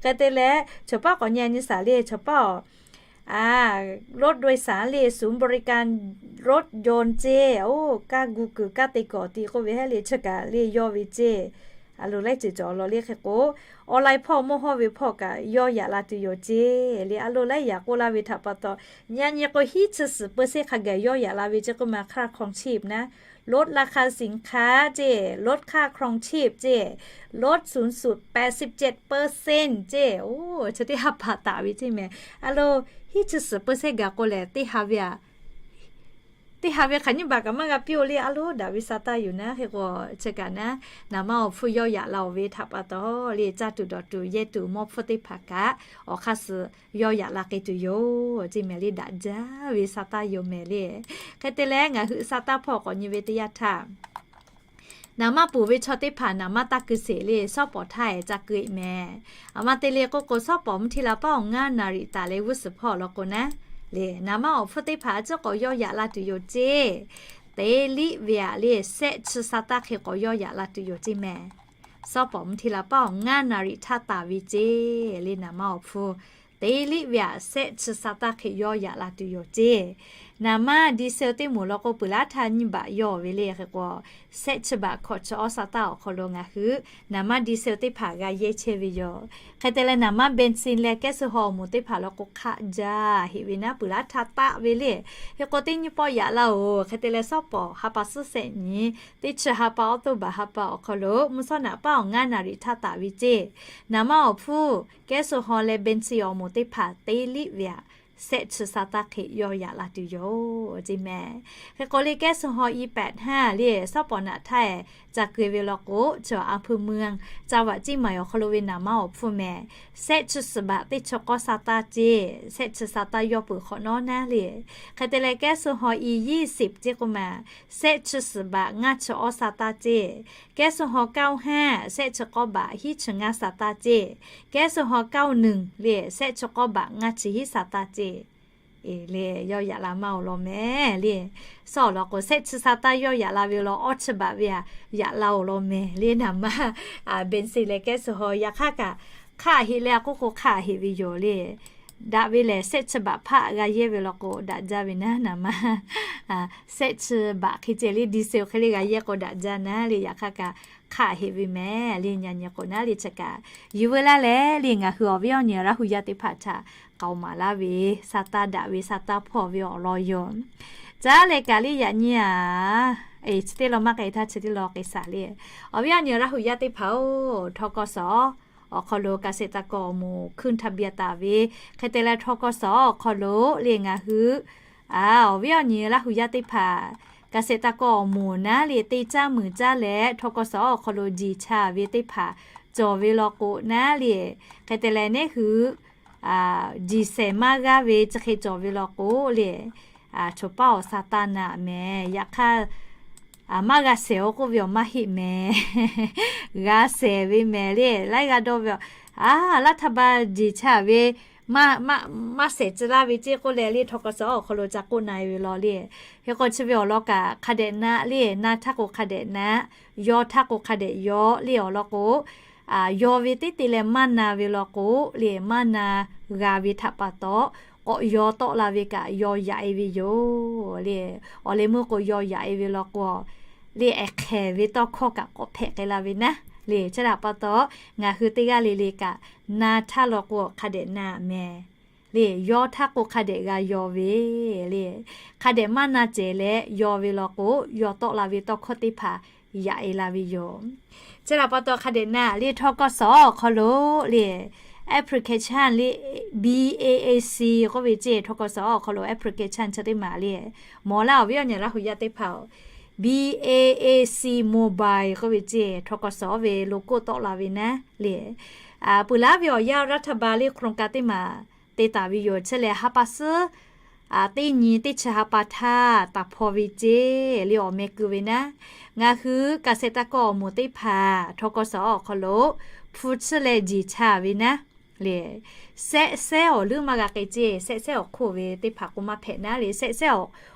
Hk'e te leh, chaw paˉ k'awꞈ nyi a nyi shaˍ le, chaw paˉ awˬ รถโดยสาร le, ศูนย์บริการรถยนต์ ceˇ, oˇ kaˇ gu kuiˬ kaˇ te kawꞈ ti k'oˆ ve heˆ le, chi kaꞈ le yawˇ ve ceˇ. A lo laiˉ ceuˬ cawˬ law le hk'e k'o, online hpawˇ mawˇ hawˇ ve hpawˇ kaꞈ yawˇ yaꞈ la tuˬ yoˬ ceˇ le. A lo laiˉ yaꞈ k'oˆ laˇ ve htaꞈ pa taw, nyi a nyi k'o, hiˉ chi suhˍ เปอร์เซ็นต์ hk'a gaˬ yawˇ yaꞈ la ve ceˇ k'oˆ ma, ค่าครองชีพ naˉ, ลดราคาสินค้า ceˇ, ลดค่าครองชีพ ceˇ, ลดสูงสุด แปดสิบเจ็ดเปอร์เซ็นต์ ceˇ. Oˇ, chi teˇ ha hpaˍ taˍ ve ceˇ mehˍ. A lo, hiˉ chi suhˍ เปอร์เซ็นต์ gaˬ k'o lehˬ, teˇ ha ve a teˇ ha ve hk'aˬ nyiˇ baˬ kaꞈ maˇ g'a piˇ-oˬ le. A lo, daꞈ ve sa taˇ yoˬ naˉ hk'e k'o, chi kaꞈ naˉ, naˍ manˇ awˬ hpfuhˇ yawˇ yaꞈ la-oˬ ve htaꞈ pa taw le, caˇ tuˬ dawˬ tuˬ yehˇ tuˬ mawˇ hpfuhˇ teˇ hpaˍ kaꞈ awˬ hk'aˇ suh yawˇ yaꞈ la k'ai tuˬ yoˬ ceˇ mehˍ le, daꞈ jaˇ ve sa taˇ yoˬ mehˍ le. Hk'e te leh, ngaˬ hui sa taˇ hpawˇ k'awꞈ nyi ve teˇ yanˇ htaˇ, naˍ manˇ ponˬ ve chaw teˇ hpaˍ naˍ manˇ taˇ keu sheˍ le, shawˉ pawˍ htaˇ e ca keu e mehˍ. Aˬ ma te le k'oˆ k'o, shawˉ pawˍ mvuhˇ htiˇ la paˉ awˬ ngaˇ naˍ riˍ taˍ leh g'uˇ suhˍ hpawˇ law k'o naˉ le, naˍ manˇ awˬ hpfuhˇ teˇ hpaˍ a ciˉ k'awꞈ yawˇ yaꞈ la tuˬ yoˬ ceˇ. Teˇ liˆ ve aꞈ le, shehˆ chi sa taˇ hk'e k'awꞈ yawˇ yaꞈ la tuˬ yoˬ ceˇ mehˍ. Shawˉ pawˍ mvuhˇ htiˇ la paˉ awˬ ngaˇ naˍ riˍ htaˇ taˍ ve ceˇ le, naˍ manˇ awˬ hpfuhˇ teˇ liˆ ve aꞈ shehˆ chi sa taˇ hk'e yawˇ yaꞈ la tuˬ yoˬ ceˇ. Naˍ manˇ ดีเซล teˇ moˍ law k'o, peuˬ laˉ htaˇ nyiˇ baꞈ yawˇ ve le hk'e k'o, shehˆ chi baꞈ hkawꞈ chi awˇ sa taˇ awˬ hk'aw lo ngaˬ hui naˍ manˇ ดีเซล teˇ hpaˍ g'a yehˇ chehˇ ve yoˬ. Hk'e te leh, naˍ manˇ เบนซิน leh แก๊สโซฮอล์ awˬ moˍ teˇ hpaˍ law k'o, hk'aˆ jaˇ heˆ ve naˉ, peuˬ laˉ htaˇ taˆ ve le. Hk'e k'o, teˇ nyiˇ pawˆ yaꞈ laˇ-oˬ. Hk'e te leh, shawˉ pawˍ ha pa suhˉ shehˆ nyi, teˇ chi ha pa awˉ toˇ baˬ ha pa awˬ hk'aw lo mvuhˇ shawˉ naꞈ paˉ awˬ ngaˇ naˍ riˍ htaˇ taˍ ve ceˇ. Naˍ manˇ awˬ hpfuhˇ แก๊สโซฮอล์ leh เบนซิน awˬ moˍ teˇ hpaˍ teˇ liˆ ve aꞈ Sehˆ chi sa taˇ hk'e yawˇ yaꞈ la tuˬ yoˬ ceˇ mehˍ. Hk'e k'o le, kehˉ suh haw i pehꞈ htaˇ le, สปป.นา htaˇ ca keu ve law k'o, จังหวัดเชียงใหม่ awˬ hk'aw lo ve naˍ manˇ awˬ hpfuhˇ mehˍ, sehˆ chi suhˍ baꞈ teˇ chi k'awˇ sa taˇ ceˇ, sehˆ chi sa taˇ yawˇ peuˬ hk'awꞈ nawˉ naˉ le. Hk'e te leh, kehˉ suh haw i ยี่สิบ ceˇ k'oˆ ma, sehˆ chi suhˍ baꞈ ngaˇ chi awˇ sa taˇ ceˇ. Kehˉ suh haw เก้าห้า sehˆ chi k'awˇ baꞈ hiˉ chi ngaˇ sa taˇ ceˇ. Kehˉ suh haw เก้าหนึ่ง le, sehˆ chi k'awˇ baꞈ ngaˇ chi hiˉ sa taˇ ceˇ. Eˬ le, yawˇ yaꞈ la maˇ awˬ lawn mehˍ le. Suhˉ awˬ lawn k'o, sehˆ chi sa taˇ yawˇ yaꞈ la ve law, awˇ chi baꞈ ve a yaꞈ la awˬ lawn mehˍ le. Naˍ manˇ bensin leh kehˉ suh haw yaꞈ hk'aˇ kaꞈ hk'aˆ heꞈ le, a k'oˆ k'o hk'aˆ heꞈ ve yoˬ le. Daꞈ ve lehˬ, sehˆ chi baꞈ hpaˆ g'a yehˇ ve law k'o, daꞈ jaˇ ve naˉ. Naˍ manˇ sehˆ chi baꞈ hk'e ceh le, diesel hk'e le g'a yehˇ k'o daꞈ jaˇ naˉ le. Yaꞈ hk'aˇ kaꞈ hk'aˆ heꞈ ve mehˍ le. Nyi nyi k'o naˉ le, chi kaꞈ yuˬ veu laˇ leh le, ngaˬ hui awˬ viˉ awˬ nyi Laˇ hu yaˇ teˇ hpaˍ htaꞈ k'aoˍ maˍ laˇ ve, sa taˇ daꞈ ve, sa taˇ hpawˇ ve awˬ lawn yoˬ. Caˉ leh kaꞈ le, yaꞈ nyi a, eˬ, chi teˇ lawn maˇ k'ai htaˇ chi teˇ lawn k'ai shaˍ le. Awˬ viˉ awˬ nyi Laˇ hu yaˇ teˇ hpaˍ-oˬ, tawˇ kawˇ suhˍ awˬ hk'aw lo เกษตรกร awˬ moˍ hkuiˇ htaˇ biˇ taˍ ve, hk'e te leh tawˇ kawˇ suhˍ awˬ hk'aw lo le ngaˬ hui a, awˬ viˉ awˬ nyi Laˇ hu yaˇ teˇ hpaˍ เกษตรกร awˬ moˍ naˉ le, teˇ caˇ muiˬ caˇ leh tawˇ kawˇ suhˍ awˬ hk'aw lo jiˬ cha ve teˇ hpaˍ cawˬ ve law k'o naˉ le, hk'e te leh neˉ hui jiˬ shehˍ maˇ g'aˇ ve chi hk'e cawˬ ve law k'o le, choˬ paˇ awˬ sa taˇ na mehˍ. Yaꞈ hk'aˇ, maˇ g'a shehˍ-oˬ k'oˆ ve awˬ maˇ heˆ mehˍ. G'a shehˍ ve mehˍ le. Laiˉ g'aˇ dawˇ ve a, a, รัฐบาล jiˬ cha ve maˇ shehˍ tcuh laˇ ve ceˇ k'oˆ leh le, tawˇ kawˇ suhˍ awˬ hk'aw lo ca k'oˆ na e ve law le. Hk'e k'o chi ve awˬ lawn kaꞈ hk'a dehꞈ na le, na htaˇ k'o hk'a dehꞈ na, yaw htaˇ k'o hk'a dehꞈ yaw le awˬ lawn k'o, yaw ve teˇ te leh maˇ na ve law k'o le, maˇ na g'a ve htaꞈ pa taw, k'awꞈ yaw tawˆ la ve kaꞈ yaw yaꞈ e ve yoˬ le. Awˬ leh meuˇ k'o yaw yaꞈ e ve law k'o le, ehˍ hk'ehˍ ve tawˇ hkawˇ kaꞈ k'awꞈ hpehꞈ k'ai la ve naˉ le. Chi htaꞈ pa taw, ngaˬ hui teˇ g'aˇ le le kaꞈ na htaˇ law k'o hk'a dehꞈ na mehˍ le, yaw htaˇ k'o hk'a dehꞈ g'a yaw ve le. Hk'a dehꞈ maˇ na cehˬ leh yaw ve law k'o, yaw tawˆ la ve tawˇ hkawˇ teˇ hpaˍ yaꞈ e la ve yoˬ. Chi htaꞈ pa taw hk'a dehꞈ na le, tawˇ kawˇ suhˍ awˬ hk'aw lo le, application le, B A A C k'oˆ ve ceˇ, tawˇ kawˇ suhˍ awˬ hk'aw lo application chi teˇ maˬ le, mawˬ laˇ awˬ viˉ awˬ nyi Laˇ hu yaˇ teˇ hpaˍ-oˬ, B A A C mobile k'oˆ ve ceˇ, tawˇ kawˇ suhˍ ve logo tawˆ la ve naˉ le. Peuˬ laˉ ve awˬ yanˇ รัฐบาล le โครงการ teˇ maˬ te taˍ ve yoˬ. Chi lehˬ ha pa suhˉ teˇ nyi teˇ chi ha pa htaˇ taˍ hpaw ve ceˇ le, awˬ meh keu ve naˉ. Ngaˬ hui เกษตรกร awˬ moˍ teˇ hpaˍ tawˇ kawˇ suhˍ awˬ hk'aw lo hpu chiˇ leh jiˬ cha ve naˉ le, sehˆ sehˉ awˬ leuˉ maˇ g'a k'ai ceˇ, sehˆ sehˉ awˬ hk'oˆ ve teˇ hpaˍ k'o maˇ hpehꞈ naˉ le, sehˆ sehˉ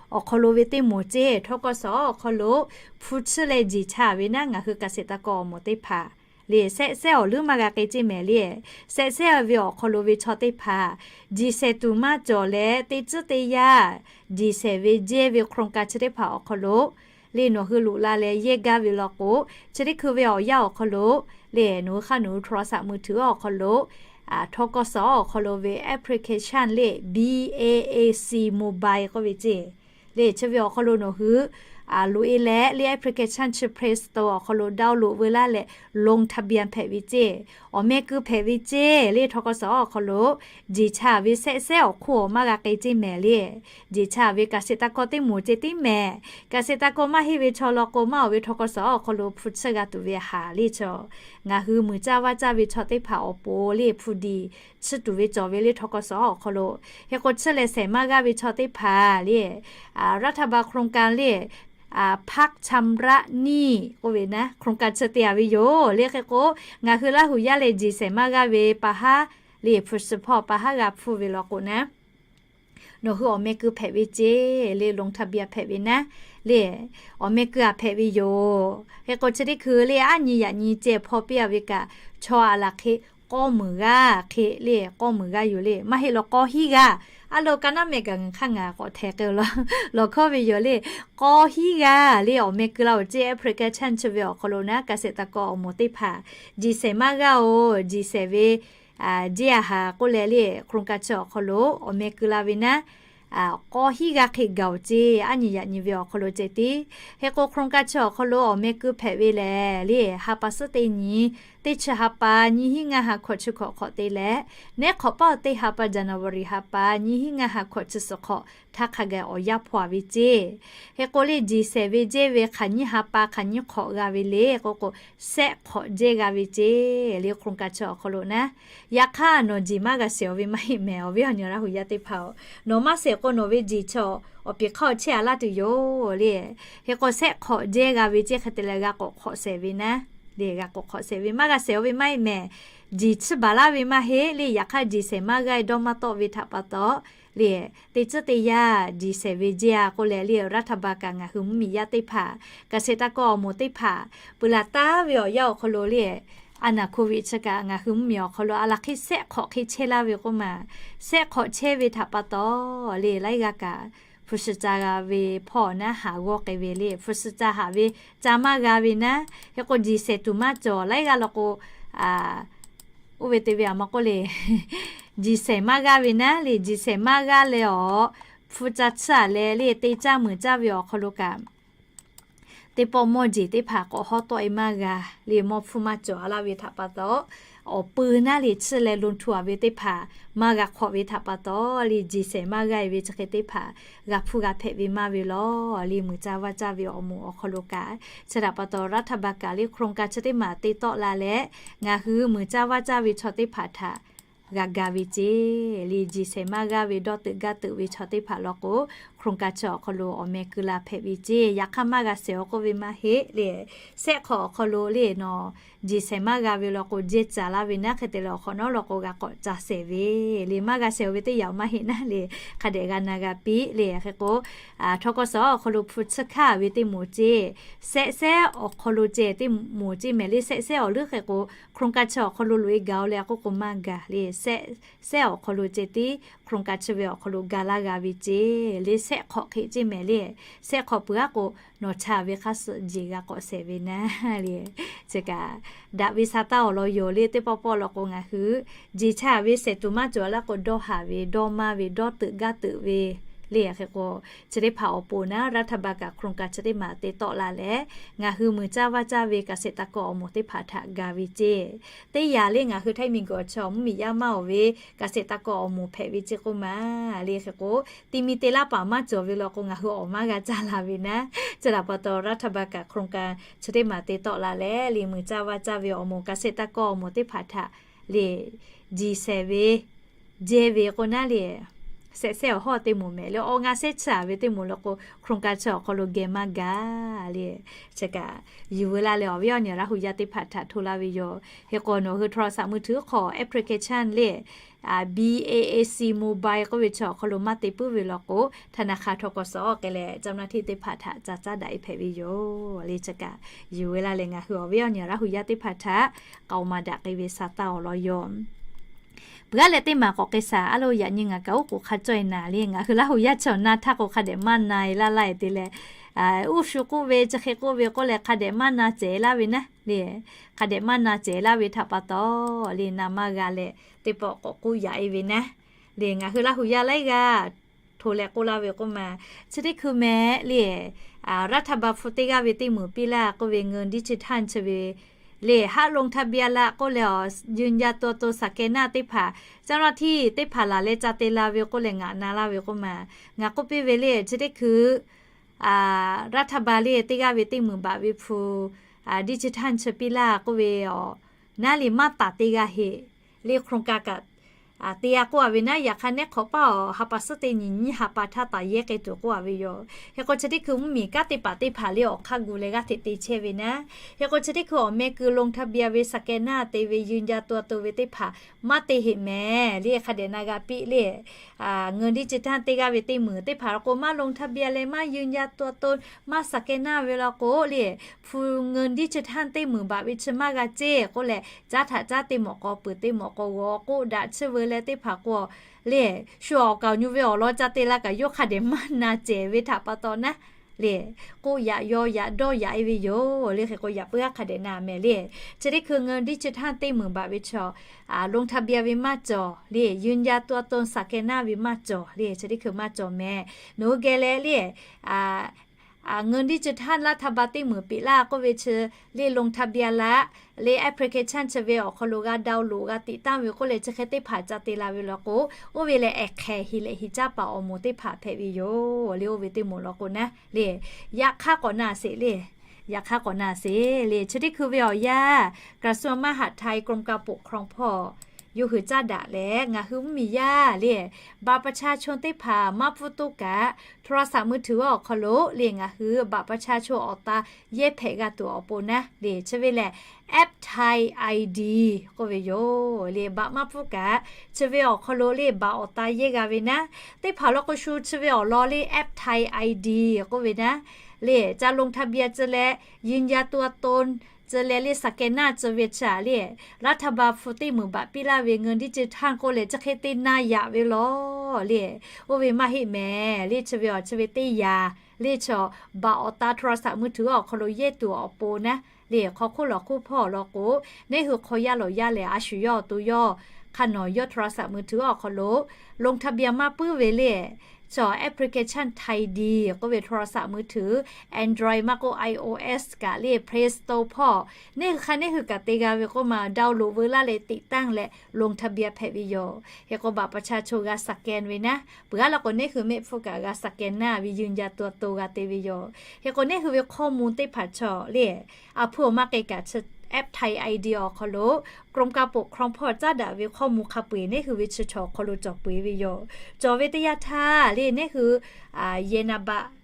awˬ hk'aw lo ve teˇ moˍ ceˇ, tawˇ kawˇ suhˍ awˬ hk'aw lo hpu chiˇ leh jiˬ cha ve naˉ, ngaˬ hui เกษตรกร awˬ moˍ teˇ hpaˍ le, sehˆ sehˉ awˬ leuˉ maˇ g'a k'ai ceˇ mehˍ le. Sehˆ sehˉ ve awˬ hk'aw lo ve chaw teˇ hpaˍ jiˬ shehˍ tuˬ maˇ cawˬ leh, teˇ tcuhˉ teˇ yanˇ jiˬ shehˍ ve jehˇ ve โครงการ chi teˇ hpaˍ awˬ hk'aw lo le nawˬ hui loꞈ la leh yehˇ gaˇ ve law k'o, chi teˇ hkui ve awˬ yanˇ awˬ hk'aw lo le nawˬ hui hk'aˇ nawˬ hui โทรศัพท์มือถือ awˬ hk'aw lo, tawˇ kawˇ suhˍ awˬ hk'aw lo ve application le, B A A C mobile k'oˆ ve ceˇ le, chi ve awˬ hk'aw lo nawˬ hui loꞈ e leh le application chi Play Store awˬ hk'aw lo download veu laˇ leh ลงทะเบียน hpehꞈ ve ceˇ, awˬ meh keu hpehꞈ ve ceˇ le, tawˇ kawˇ suhˍ awˬ hk'aw lo jiˬ cha ve sehˆ sehˉ awˬ hk'oˆ maˇ g'a k'ai ceˇ mehˍ le. Jiˬ cha ve เกษตรกร teˇ moˍ ceˇ tiˉ mehˍ. เกษตรกร maˇ heˆ ve chaw law k'o, maˇ awˬ ve tawˇ kawˇ suhˍ awˬ hk'aw lo hpu chiˇ g'a tuˬ ve haˍ le chaw, ngaˬ hui muiˬ caˇ vaˇ caˇ ve chaw teˇ hpaˍ awˬ pon le hpu diˬ chiˇ tuˬ ve cawˬ ve le tawˇ kawˇ suhˍ awˬ hk'aw lo. Hk'e k'o, chiˇ leh shehˍ maˇ g'aˇ ve chaw teˇ hpaˍ le, รัฐบาล โครงการ le, พักชำระหนี้ k'oˆ ve naˉ โครงการ chi te a ve yoˬ le. Hk'e k'o, ngaˬ hui Laˇ hu yaˇ leh jiˬ shehˍ maˇ g'aˇ ve pa haˉ le hpu shi hpawˇ pa haˉ g'a hpfuhˇ ve law k'o naˉ, nawˬ hui awˬ meh keu hpehꞈ ve ceˇ le, ลงทะเบียน hpehꞈ ve naˉ le, awˬ meh keu a hpehꞈ ve yoˬ. Hk'e k'o, chi teˇ hkui le aˉ nyi yaꞈ nyi ceh hpaw piˇ a ve kaꞈ, chaw a laˬ hk'e k'awˇ muiˬ g'aˇ hk'e le, k'awˇ muiˬ g'aˇ yoˬ le, maˇ heˆ law k'awˇ hiˉ g'aˇ. A lo ka naˉ meh gaˬ ngaˬ hk'aˇ ngaˬ k'awꞈ htehꞈ k'ai lawˬ hkawˇ ve yoˬ le. K'awˇ hiˉ g'aˇ le awˬ meh keu la oˬ ceˇ, application chi ve awˬ hk'aw lo naˉ เกษตรกร awˬ moˍ teˇ hpaˍ jiˬ shehˍ maˇ g'aˇ oˬ, jiˬ shehˍ ve jehˇ a haˍ k'oˆ leh le โครงการ chi awˬ hk'aw lo awˬ meh keu la ve naˉ, k'awˇ hiˉ g'aˇ hk'e gaˬ oˬ ceˇ, aˉ nyi yaꞈ nyi ve awˬ hk'aw lo ceh tiˉ. Hk'e k'o, โครงการ chi awˬ hk'aw lo awˬ meh keu hpehꞈ ve lehˬ le, ha pa suhˉ teˇ nyi teˇ chi ha pa nyiˇ hinˉ ngaˇ ha hkawꞈ chi hkawꞈ hk'awꞈ te leh, neˉ hk'awꞈ paˇ teˇ ha pa January ha pa nyiˇ hinˉ ngaˇ ha hkawꞈ chi suhˍ hk'awꞈ htaˇ hk'a gaˬ awˬ yanˇ hpaw-a ve ceˇ. Hk'e k'o le, jiˬ shehˍ ve jehˇ ve hk'aˬ nyiˇ ha pa hk'aˬ nyiˇ hk'awꞈ g'a ve le k'o k'o, sehˆ hk'awꞈ jehˇ g'a ve ceˇ le, โครงการ chi awˬ hk'aw lo naˉ. Yaꞈ hk'aˇ nawˬ jiˬ maˇ g'a shehˍ-aˬ ve maˇ heˆ mehˍ, awˬ viˉ awˬ nyi Laˇ hu yaˇ teˇ hpaˍ-oˬ, nawˬ maˇ shehˍ k'o nawˬ ve jiˬ chi awˬ piˍ hk'aˇ awˬ chehˇ-a laˇ tuˬ yoˬ le. Hk'e k'o sehˆ hk'awꞈ jehˇ g'a ve ceˇ, hk'e te leh g'a k'awꞈ hk'awꞈ shehˍ ve naˉ le, g'a k'awꞈ hk'awꞈ shehˍ ve, maˇ g'a shehˍ-aˬ ve maˇ heˆ mehˍ. Jiˬ chiˇ baˬ laˇ ve maˇ heˆ le, yaꞈ hk'aˇ jiˬ shehˍ maˇ g'aˇ dawˇ maˇ tawˆ ve htaꞈ pa taw le, teˇ tcuhˉ teˇ yanˇ jiˬ shehˍ ve jehˇ-a k'oˆ leh le, รัฐบาล kaꞈ ngaˬ hui mvuhˇmiˬ yaˇ teˇ hpaˍ, เกษตรกร awˬ moˍ teˇ hpaˍ, peuˬ laˬ taˍ ve awˬ yanˇ awˬ hk'aw lo le, a naˍ โควิด chi kaꞈ ngaˬ hui mvuhˇmiˬ awˬ hk'aw lo a laˬ hk'e sehˆ hk'awꞈ hk'e chehˇ laˇ ve k'oˆ ma, sehˆ hk'awꞈ chehˇ ve htaꞈ pa taw le, laiˉ g'aˇ kaꞈ hpu shi ca g'a ve hpawˇ naˉ haˍ g'awˇ k'ai ve le, hpu shi ca haˍ ve ca maˇ g'a ve naˉ. Hk'e k'o jiˬ shehˍ tuˬ maˇ cawˬ, laiˉ g'aˇ law k'o, oˇ ve te ve a ma k'oˆ le, jiˬ shehˍ maˇ g'aˇ ve naˉ le, jiˬ shehˍ maˇ g'aˇ leh awˬ hpu ca tsuhˇ-a leh le, te caˇ muiˬ caˇ ve awˬ hk'aw lo kaꞈ teˇ pawˆ mawˇ jeˬ teˇ hpaˍ k'awꞈ hawˉ tawˆ-e maˇ g'a le, mawˇ hpfuhˇ maˇ cawˬ-a laˇ ve htaꞈ pa taw, awˬ peu naˉ le tsuhˇ leh ลงทุน ve teˇ hpaˍ maˇ g'a hk'awꞈ ve htaꞈ pa taw le, jiˬ shehˍ maˇ g'aˇ-e ve chi hk'e teˇ hpaˍ g'a hpfuhˇ g'a hpehꞈ ve maˇ ve law le, muiˬ caˇ vaˇ caˇ ve awˬ moˍ awˬ hk'aw lo kaꞈ. Chi htaꞈ pa taw รัฐบาล kaꞈ le โครงการ chi teˇ maˬ te tawˆ la leh, ngaˬ hui muiˬ caˇ vaˇ caˇ ve chaw teˇ hpaˍ htaꞈ g'a ga ve ceˇ le, jiˬ shehˍ maˇ g'aˇ ve dawˇ teuꞈ gaˇ teuꞈ ve chaw teˇ hpaˍ law k'o, โครงการ chi awˬ hk'aw lo awˬ meh keu la hpehꞈ ve ceˇ. Yaꞈ hk'aˇ maˇ g'a shehˍ-aˬ k'oˆ ve maˇ heˆ le, sehˆ hk'awꞈ awˬ hk'aw lo le nawˬ jiˬ shehˍ maˇ g'a ve law k'o, jehˇ caˍ laˇ ve naˉ, hk'e te leh awˬ hk'awꞈ nawˉ law k'o g'a k'awꞈ ca shehˍ ve le, maˇ g'a shehˍ-aˬ ve teˇ yanˇ maˇ heˆ naˉ le, hk'a dehꞈ g'a na g'a piˇ le. Hk'e k'o, ทกส awˬ hk'aw lo hpu tsuhˇ hkaˇ ve teˇ moˍ ceˇ, sehˆ sehˉ awˬ hk'aw lo ceh teˇ moˍ ceˇ mehˍ le, sehˆ sehˉ awˬ leuˉ hk'e k'o, โครงการ chi awˬ hk'aw lo loꞈ-e gaˬ-oˬ leh a k'oˆ k'o maˇ gaˬ le, sehˆ sehˉ awˬ hk'aw lo ceh tiˉ โครงการ chi ve awˬ hk'aw lo ga laˇ g'a ve ceˇ le, sehˆ hk'awꞈ hk'e ceˇ mehˍ le, sehˆ hk'awꞈ peuˬ-a k'o, nawˬ chaˇ ve hk'aˇ suh jeˬ g'a k'awꞈ shehˍ ve naˉ le. Chi kaꞈ daꞈ ve sa taˇ awˬ lawn yoˬ le, teˇ pawˆ pawˆ law k'o ngaˬ hui jeˬ chaˇ ve shehˍ tuˬ maˇ cawˬ laˇ k'o, dawˇ haˍ ve, dawˇ maˇ ve, dawˇ teuꞈ gaˇ teuꞈ ve le. Hk'e k'o, chi teˇ hpaˍ awˬ pon naˉ รัฐบาล kaꞈ โครงการ chi teˇ maˬ te tawˆ la leh, ngaˬ hui muiˬ caˇ vaˇ caˇ ve เกษตรกร awˬ moˍ teˇ hpaˍ htaꞈ ga ve ceˇ. Teˇ yanˇ le ngaˬ hui htaiˇ miˬguiˬ awˬ chi awˬ mvuhˇmiˬ yaˇ maˇ awˬ ve เกษตรกร awˬ moˍ hpehꞈ ve ceˇ k'oˆ ma le. Hk'e k'o, ti mi te laˇ paˍ maˇ cawˬ ve law k'o ngaˬ hui awˬ maˇ g'a caˇ la ve naˉ. Chi htaꞈ pa taw รัฐบาล kaꞈ โครงการ chi teˇ maˬ te tawˆ la leh le, muiˬ caˇ vaˇ caˇ ve awˬ moˍ เกษตรกร awˬ moˍ teˇ hpaˍ htaꞈ le jiˬ shehˍ ve jehˇ ve k'o naˉ le, sehˆ sehˉ awˬ hawˉ teˇ moˍ mehˍ le, awˬ ngaˇ sehˉ chi-a ve teˇ moˍ law k'o, โครงการ chi awˬ hk'aw lo geh maˇ gaˬ le. Chi kaꞈ yuˬ veu laˇ leh awˬ viˉ awˬ nyi Laˇ hu yaˇ teˇ hpaˍ htaꞈ hto laˇ ve yoˬ. Hk'e k'o nawˬ hui โทรศัพท์มือถือ hk'aw application le, BaaC Mobile k'oˆ ve chi awˬ hk'aw lo maˇ te puiˉ ve law k'o, ธนาคาร ทกส k'ai leh เจ้าหน้าที่ teˇ hpaˍ htaꞈ ca caˉ daꞈ-e hpehꞈ ve yoˬ le. Chi kaꞈ yuˬ veu laˇ leh ngaˬ hui awˬ viˉ awˬ nyi Laˇ hu yaˇ teˇ hpaˍ htaꞈ k'aoˍ maˍ daꞈ k'ai ve sa taˇ awˬ lawn yoˬ. Peuˬ-a leh teˇ maˬ k'awꞈ k'ai shaˍ a lo, yaꞈ nyi ngaˬ kaꞈ oˉ k'oˍ hk'a caweh naˍ le, ngaˬ hui Laˇ hu yaˇ chi awˬ na htaˇ k'o hk'a dehꞈ maˇ na-e laˇ laˇ-e te leh, uˉ shu k'oˆ ve chi hk'e k'oˆ ve k'oˆ leh hk'a dehꞈ maˇ na cehˬ laˇ ve naˉ le, hk'a dehꞈ maˇ na cehˬ laˇ ve htaꞈ pa taw le, na maˇ g'a leh teˇ pawˆ k'awꞈ k'oˆ yaꞈ-e ve naˉ le. Ngaˬ hui Laˇ hu yaˇ laiˉ g'aˇ hto leh k'oˆ laˇ ve k'oˆ ma, chi teˇ hkui mehˍ le, รัฐบาล hpu teˇ g'aˇ ve teˇ muiˬ piˇ laˇ k'oˆ ve เงินดิจิทัล chi ve le, haˆ ลงทะเบียน la k'oˆ leh awˬ ยืนยันตัวตน สแกนเนอร์ teˇ hpaˍ เจ้าหน้าที่ teˇ hpaˍ laˬ leh ca te la ve k'oˆ leh ngaˬ na laˇ ve k'oˆ ma, ngaˬ k'oˆ piˇ ve le, chi teˇ hkui รัฐบาล le teˇ g'aˇ ve teˇ muiˬ baꞈ ve hpu ดิจิทัล chi piˇ laˇ k'oˆ ve awˬ naˉ le maˇ taˍ teˇ g'aˇ heˆ le, โครงการ kaꞈ te-a k'oˆ-a ve naˉ, yaꞈ hk'aˇ neˉ hk'awꞈ paˇ awˬ ha pa suhˉ teˇ nyi nyiˇ ha pa htaˇ taˍ yehˇ k'ai tuˬ k'oˆ-a ve yoˬ. Hk'e k'o chi teˇ hkui mvuhˇmiˬ kanˉ te paˍ teˇ hpaˍ le awˬ hk'aˇ gu leh g'aˇ hteꞈ te chehˇ ve naˉ. Hk'e k'o chi teˇ hkui awˬ meh keu ลงทะเบียน ve สแกนเนอร์ te ve ยืนยันตัวตน ve teˇ hpaˍ maˇ te heˆ mehˍ le, hk'a dehꞈ na g'a piˇ le. เงินดิจิทัล teˇ g'aˇ ve teˇ muiˬ teˇ hpaˍ law k'o maˇ ลงทะเบียน leh maˇ ยืนยันตัวตน maˇ สแกนเนอร์ ve law k'o le, hpu เงินดิจิทัล teˇ muiˬ baꞈ ve chi maˇ g'a ceˇ k'oˆ leh, caˉ htaꞈ caˉ teˇ mawꞈ k'aw peuˬ teˇ mawꞈ k'aw g'aw k'oˆ daꞈ chiˇ veu leh teˇ hpaˍ k'o le, shu awˬ kaoˬ nyu ve awˬ lawn ca te la kaꞈ yawˇ hk'a dehꞈ maˇ na cehˬ ve htaꞈ pa taw naˉ le, k'oˆ yaꞈ yaw yaꞈ dawˇ yaꞈ-e ve yoˬ le. Hk'e k'o yaꞈ puiˉ haˉ hk'a dehꞈ na mehˍ le. Chi teˇ hkui เงินดิจิทัล teˇ muiˬ baꞈ ve chaw ลงทะเบียน ve maˇ cawˬ le, ยืนยันตัวตน สแกนเนอร์ ve maˇ cawˬ le, chi teˇ hkui maˇ cawˬ mehˍ. Nawˬ hui geh leh le, เงินดิจิทัล รัฐบาล teˇ meunˍ peꞈ laˇ k'oˆ ve chi le ลงทะเบียน laˇ le แอปพลิเคชัน chi ve awˬ hk'aw lo g'a download g'a ติดตั้ง ve k'oˆ leh chi hk'e teˇ hpaˍ ca te la ve law k'o, oˇ ve lehˬ ehˍ hk'ehˍ heˍ leh heˍ caˇ paˍ awˬ moˍ teˇ hpaˍ hpehꞈ ve yoˬ le. Oˇ ve teˇ moˍ law k'o naˉ le, yaꞈ hk'aˇ k'awꞈ na sheˍ le. Yaꞈ hk'aˇ k'awꞈ na sheˍ le, chi teˇ hkui ve awˬ yanˇ กระทรวงมหาดไทย กรมการปกครอง hpawˇ yawˇ hui caˇ daꞈ leh ngaˬ hui mvuhˇmiˬ yaˇ le บัตรประชาชน teˇ hpaˍ maˇ pfuhˇ toˇ kaꞈ โทรศัพท์มือถือ awˬ hk'aw lo le ngaˬ hui บัตรประชาชน awˬ ta yehˇ hpehꞈ g'a tuˬ awˬ pon naˉ le chi ve lehˬ แอปไทยไอดี k'oˆ ve yoˬ le. Baꞈ maˇ pfuhˇ kaꞈ chi ve awˬ hk'aw lo le baꞈ awˬ ta yehˇ g'a ve naˉ. Teˇ hpaˍ law k'o shu chi ve awˬ lawn le แอปไทยไอดี k'oˆ ve naˉ le ca ลงทะเบียน ci leh ยืนยันตัวตน ci leh le สแกนเนอร์ ci ve chi aꞈ le รัฐบาล hpu teˇ meunˍ baꞈ piˇ laˇ ve เงินดิจิทัล k'oˆ leh chi hk'e te na yaꞈ ve law le. Oˇ ve maˇ heˆ mehˍ le chi ve awˬ chi ve teˇ yanˇ le chaw baꞈ awˬ ta โทรศัพท์มือถือ awˬ hk'aw lo yehˇ tuˬ awˬ pon naˉ le hk'aw hk'oˆ lawˬ hk'oˆ hpawˇ law k'o, neˇ hui hk'aw yaˇ lawˬ yaˇ lehˬ a shu yawˇ awˬ to yawˇ hk'a nawˬ yawˇ โทรศัพท์มือถือ awˬ hk'aw lo ลงทะเบียน maˇ puiˉ ve le chaw แอปพลิเคชัน ไทยดี k'oˆ ve โทรศัพท์มือถือ Android maˇ k'oˆ ไอโอเอส kaꞈ le Play Store hpawˇ neˇ hui hk'a neˇ hui kaꞈ te g'a ve k'oˆ ma download veu laˇ leh ติดตั้ง leh ลงทะเบียน hpehꞈ ve yoˬ. Hk'e k'o baꞈ ประชาชน g'a scan ve naˉ, peuˬ aˉ law k'o neˇ hui mehˆ hpfuhˇ kaꞈ g'a scan naˉ ve ยืนยันตัวตน g'a te ve yoˬ. Hk'e k'o neˇ hui ve ข้อมูล teˇ hpaˍ chaw le, a hpuˇ awˬ maˇ k'ai kaꞈ chi แอปไทยไอดี awˬ hk'aw lo กรมการปกครอง hpawˇ caˇ daꞈ ve ข้อมูล hk'a peu-eˬ neˇ hui ve chi chaw awˬ hk'aw lo cawˬ peu-eˬ ve yoˬ. Cawˬ ve teˇ yanˇ htaˇ le neˇ hui yehˬ naˍ baꞈ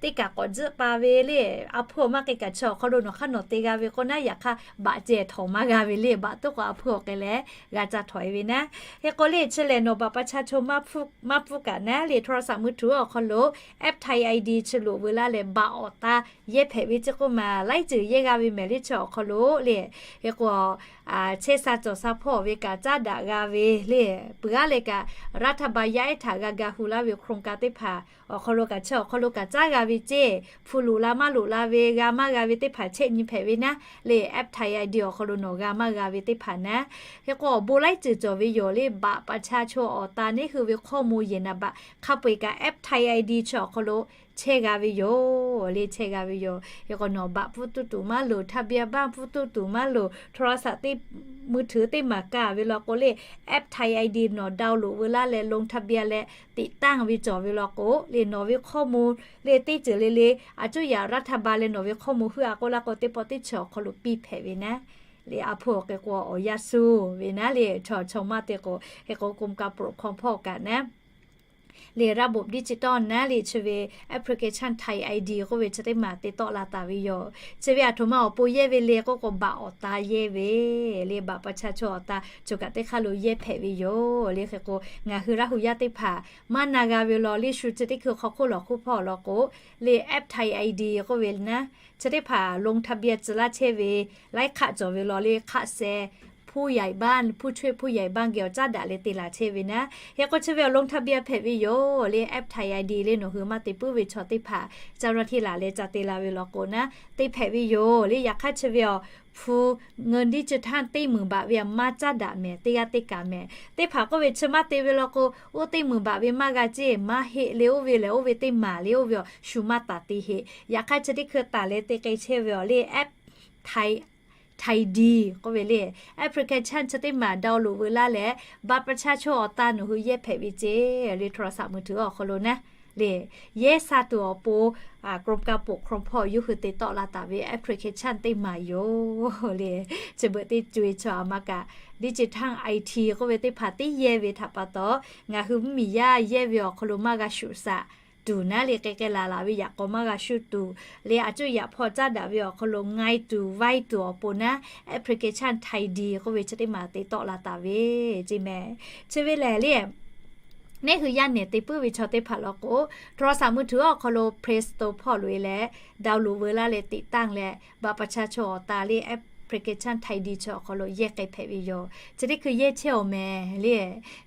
teˇ kaꞈ k'awꞈ tzuhˆ pa ve le, a hpuˇ awˬ maˇ k'ai kaꞈ chi awˬ hk'aw lo nawˬ hk'aˇ nawˬ te g'a ve k'o naˉ, yaꞈ hk'aˇ baꞈ ceh htawnˍ maˇ g'a ve le, baꞈ tuˉ k'o a hpuˇ awˬ k'ai leh g'a ca htawnˍ e ve naˉ. Hk'e k'o le chi lehˬ nawˬ baꞈ ประชาชน maˇ pfuhˇ kaꞈ naˉ le โทรศัพท์มือถือ awˬ hk'aw lo แอปไทยไอดี chi loꞈ veu laˇ leh baꞈ awˬ ta yehˇ hpehꞈ ve ceˇ k'oˆ ma laiˉ ceuˬ yehˇ g'a ve mehˍ le chi awˬ hk'aw lo le. Hk'e k'o chehˇ sha cawˬ sha hpawˇ ve kaꞈ caˇ daꞈ g'a ve le, peuˬ aˉ leh kaꞈ รัฐบาล yaˇ ehˉ htaꞈ g'a ga hu laˇ ve โครงการ teˇ hpaˍ awˬ hk'aw lo kaꞈ chi awˬ hk'aw lo kaꞈ caˇ g'a ve ceˇ, hpu loꞈ la maˇ loꞈ la ve g'a maˇ g'a ve teˇ hpaˍ chehˇ nyi hpehꞈ ve naˉ le แอปไทยไอดี awˬ hk'aw lo nawˬ g'a maˇ g'a ve teˇ hpaˍ naˉ. Hk'e k'o awˬ bon laiˉ ceuˬ cawˬ ve yoˬ le, baꞈ ประชาชน awˬ ta neˇ hui ve ข้อมูล yehˬ naˍ baꞈ hk'a peu-eˬ kaꞈ แอปไทยไอดี chi awˬ hk'aw lo chehˇ g'a ve yoˬ le, chehˇ g'a ve yoˬ. Hk'e k'o nawˬ baꞈ pfuhˇ tuˇ tuˬ maˇ loˍ, ทะเบียนบ้าน pfuhˇ tuˇ tuˬ maˇ loˍ, โทรศัพท์ teˇ มือถือ teˇ maˍ kaˇ ve law k'o le แอปไทยไอดี nawˬ download veu laˇ leh ลงทะเบียน leh ติดตั้ง ve cawˬ ve law k'o le nawˬ ve ข้อมูล le teˇ ceuˬ le le a cuˇ yaꞈ รัฐบาล leh nawˬ ve ข้อมูล heuˆ a k'oˆ laˇ k'o teˇ pawˆ teˇ chi awˬ hk'aw lo piˇ hpehꞈ ve naˉ. Le a hpuˇ awˬ k'ai k'o awˬ yanˇ suh ve naˉ le chaw chaw maˇ te k'o, hk'e k'o กรมการปกครอง hpawˇ kaꞈ naˉ le ระบบดิจิทัล naˉ le chi ve แอปพลิเคชัน ไทยไอดี k'oˆ ve chi teˇ maˬ te tawˆ la taˍ ve yoˬ. Chi ve aˬ htoꞈ ma awˬ pon yehˇ ve le k'oˆ k'o baꞈ awˬ ta yehˇ ve le, baꞈ ประชาชน awˬ ta choˬ kaꞈ teˇ hk'aˇ lo yehˇ hpehꞈ ve yoˬ le. Hk'e k'o ngaˬ hui Laˇ hu yaˇ teˇ hpaˍ maˇ na g'a ve law le shu chi teˇ hkui hk'aw hk'oˆ lawˬ hk'oˆ hpawˇ law k'o le แอปไทยไอดี k'oˆ ve naˉ chi teˇ hpaˍ ลงทะเบียน tcuh laˇ chehˇ ve laiˉ hk'aˆ cawˬ ve law le hk'aˆ seh ผู้ใหญ่บ้าน ผู้ช่วยผู้ใหญ่บ้าน geh awˬ caˉ daꞈ leh te laˬ chehˇ ve naˉ. Hk'e k'o chi ve awˬ ลงทะเบียน hpehꞈ ve yoˬ le แอปไทยไอดี le nawˬ hui maˇ te puiˉ ve chaw teˇ hpaˍ เจ้าหน้าที่ laˬ leh ca te la ve law k'o naˉ te hpehꞈ ve yoˬ le. Yaꞈ hk'aˇ chi ve awˬ hpu เงินดิจิทัล teˇ meunˍ baꞈ ve aꞈ maˇ caˉ daꞈ mehˍ, teˇ g'aˇ teˇ kaꞈ mehˍ. Teˇ hpaˍ k'oˆ ve chi maˇ te ve law k'o oˇ teˇ meunˍ baꞈ ve maˇ g'a ceˇ, maˇ heˆ le. Oˇ ve lehˬ oˇ ve teˇ maˬ le, oˇ ve awˬ shu maˇ taˍ te heˆ. Yaꞈ hk'aˇ chi teˇ hkui taˍ leh te k'ai chehˇ ve awˬ le แอปไทย ไทยดี k'oˆ ve le แอปพลิเคชัน chi teˇ maˬ download veu laˇ leh บัตรประชาชน awˬ ta nawˬ hui yehˇ hpehꞈ ve ceˇ le โทรศัพท์มือถือ awˬ hk'aw lo naˉ le yehˇ sha tuˬ awˬ pon กรมการปกครอง hpawˇ yawˇ hui te tawˆ la taˍ ve แอปพลิเคชัน teˇ maˬ yoˬ le. Chi beuꞈ teˇ co e chaw aˬ ma kaꞈ ดิจิทัล ไอที k'oˆ ve teˇ hpaˍ teˇ yehˇ ve htaꞈ pa taw ngaˬ hui mvuhˇmiˬ yaˇ yehˇ ve awˬ hk'aw lo maˇ g'a shuˍ shaꞈ tuˬ naˉ le k'ai k'ai laˬ laˬ ve yaꞈ k'aw maˇ g'a shuˇ tuˬ le, a cuˇ yaꞈ hpawˇ caˉ daꞈ ve awˬ hk'aw lo ไง tuˬ ไว tuˬ awˬ pon naˉ แอปพลิเคชัน ไทยดี k'oˆ ve chi teˇ maˬ te tawˆ la taˍ ve ceˇ mehˍ. Chi ve lehˬ le neˇ hui yaˇ nehˬ te puiˉ ve chaw teˇ hpaˍ law k'o โทรศัพท์มือถือ awˬ hk'aw lo Play Store hpawˇ loꞈ e leh download veu laˇ leh ติดตั้ง leh บัตรประชาชน awˬ ta le แอปพลิเคชัน ไทยดี chi awˬ hk'aw lo yehˇ k'ai hpehꞈ ve yoˬ. Chi teˇ hkui yehˇ chehˇ awˬ mehˍ le.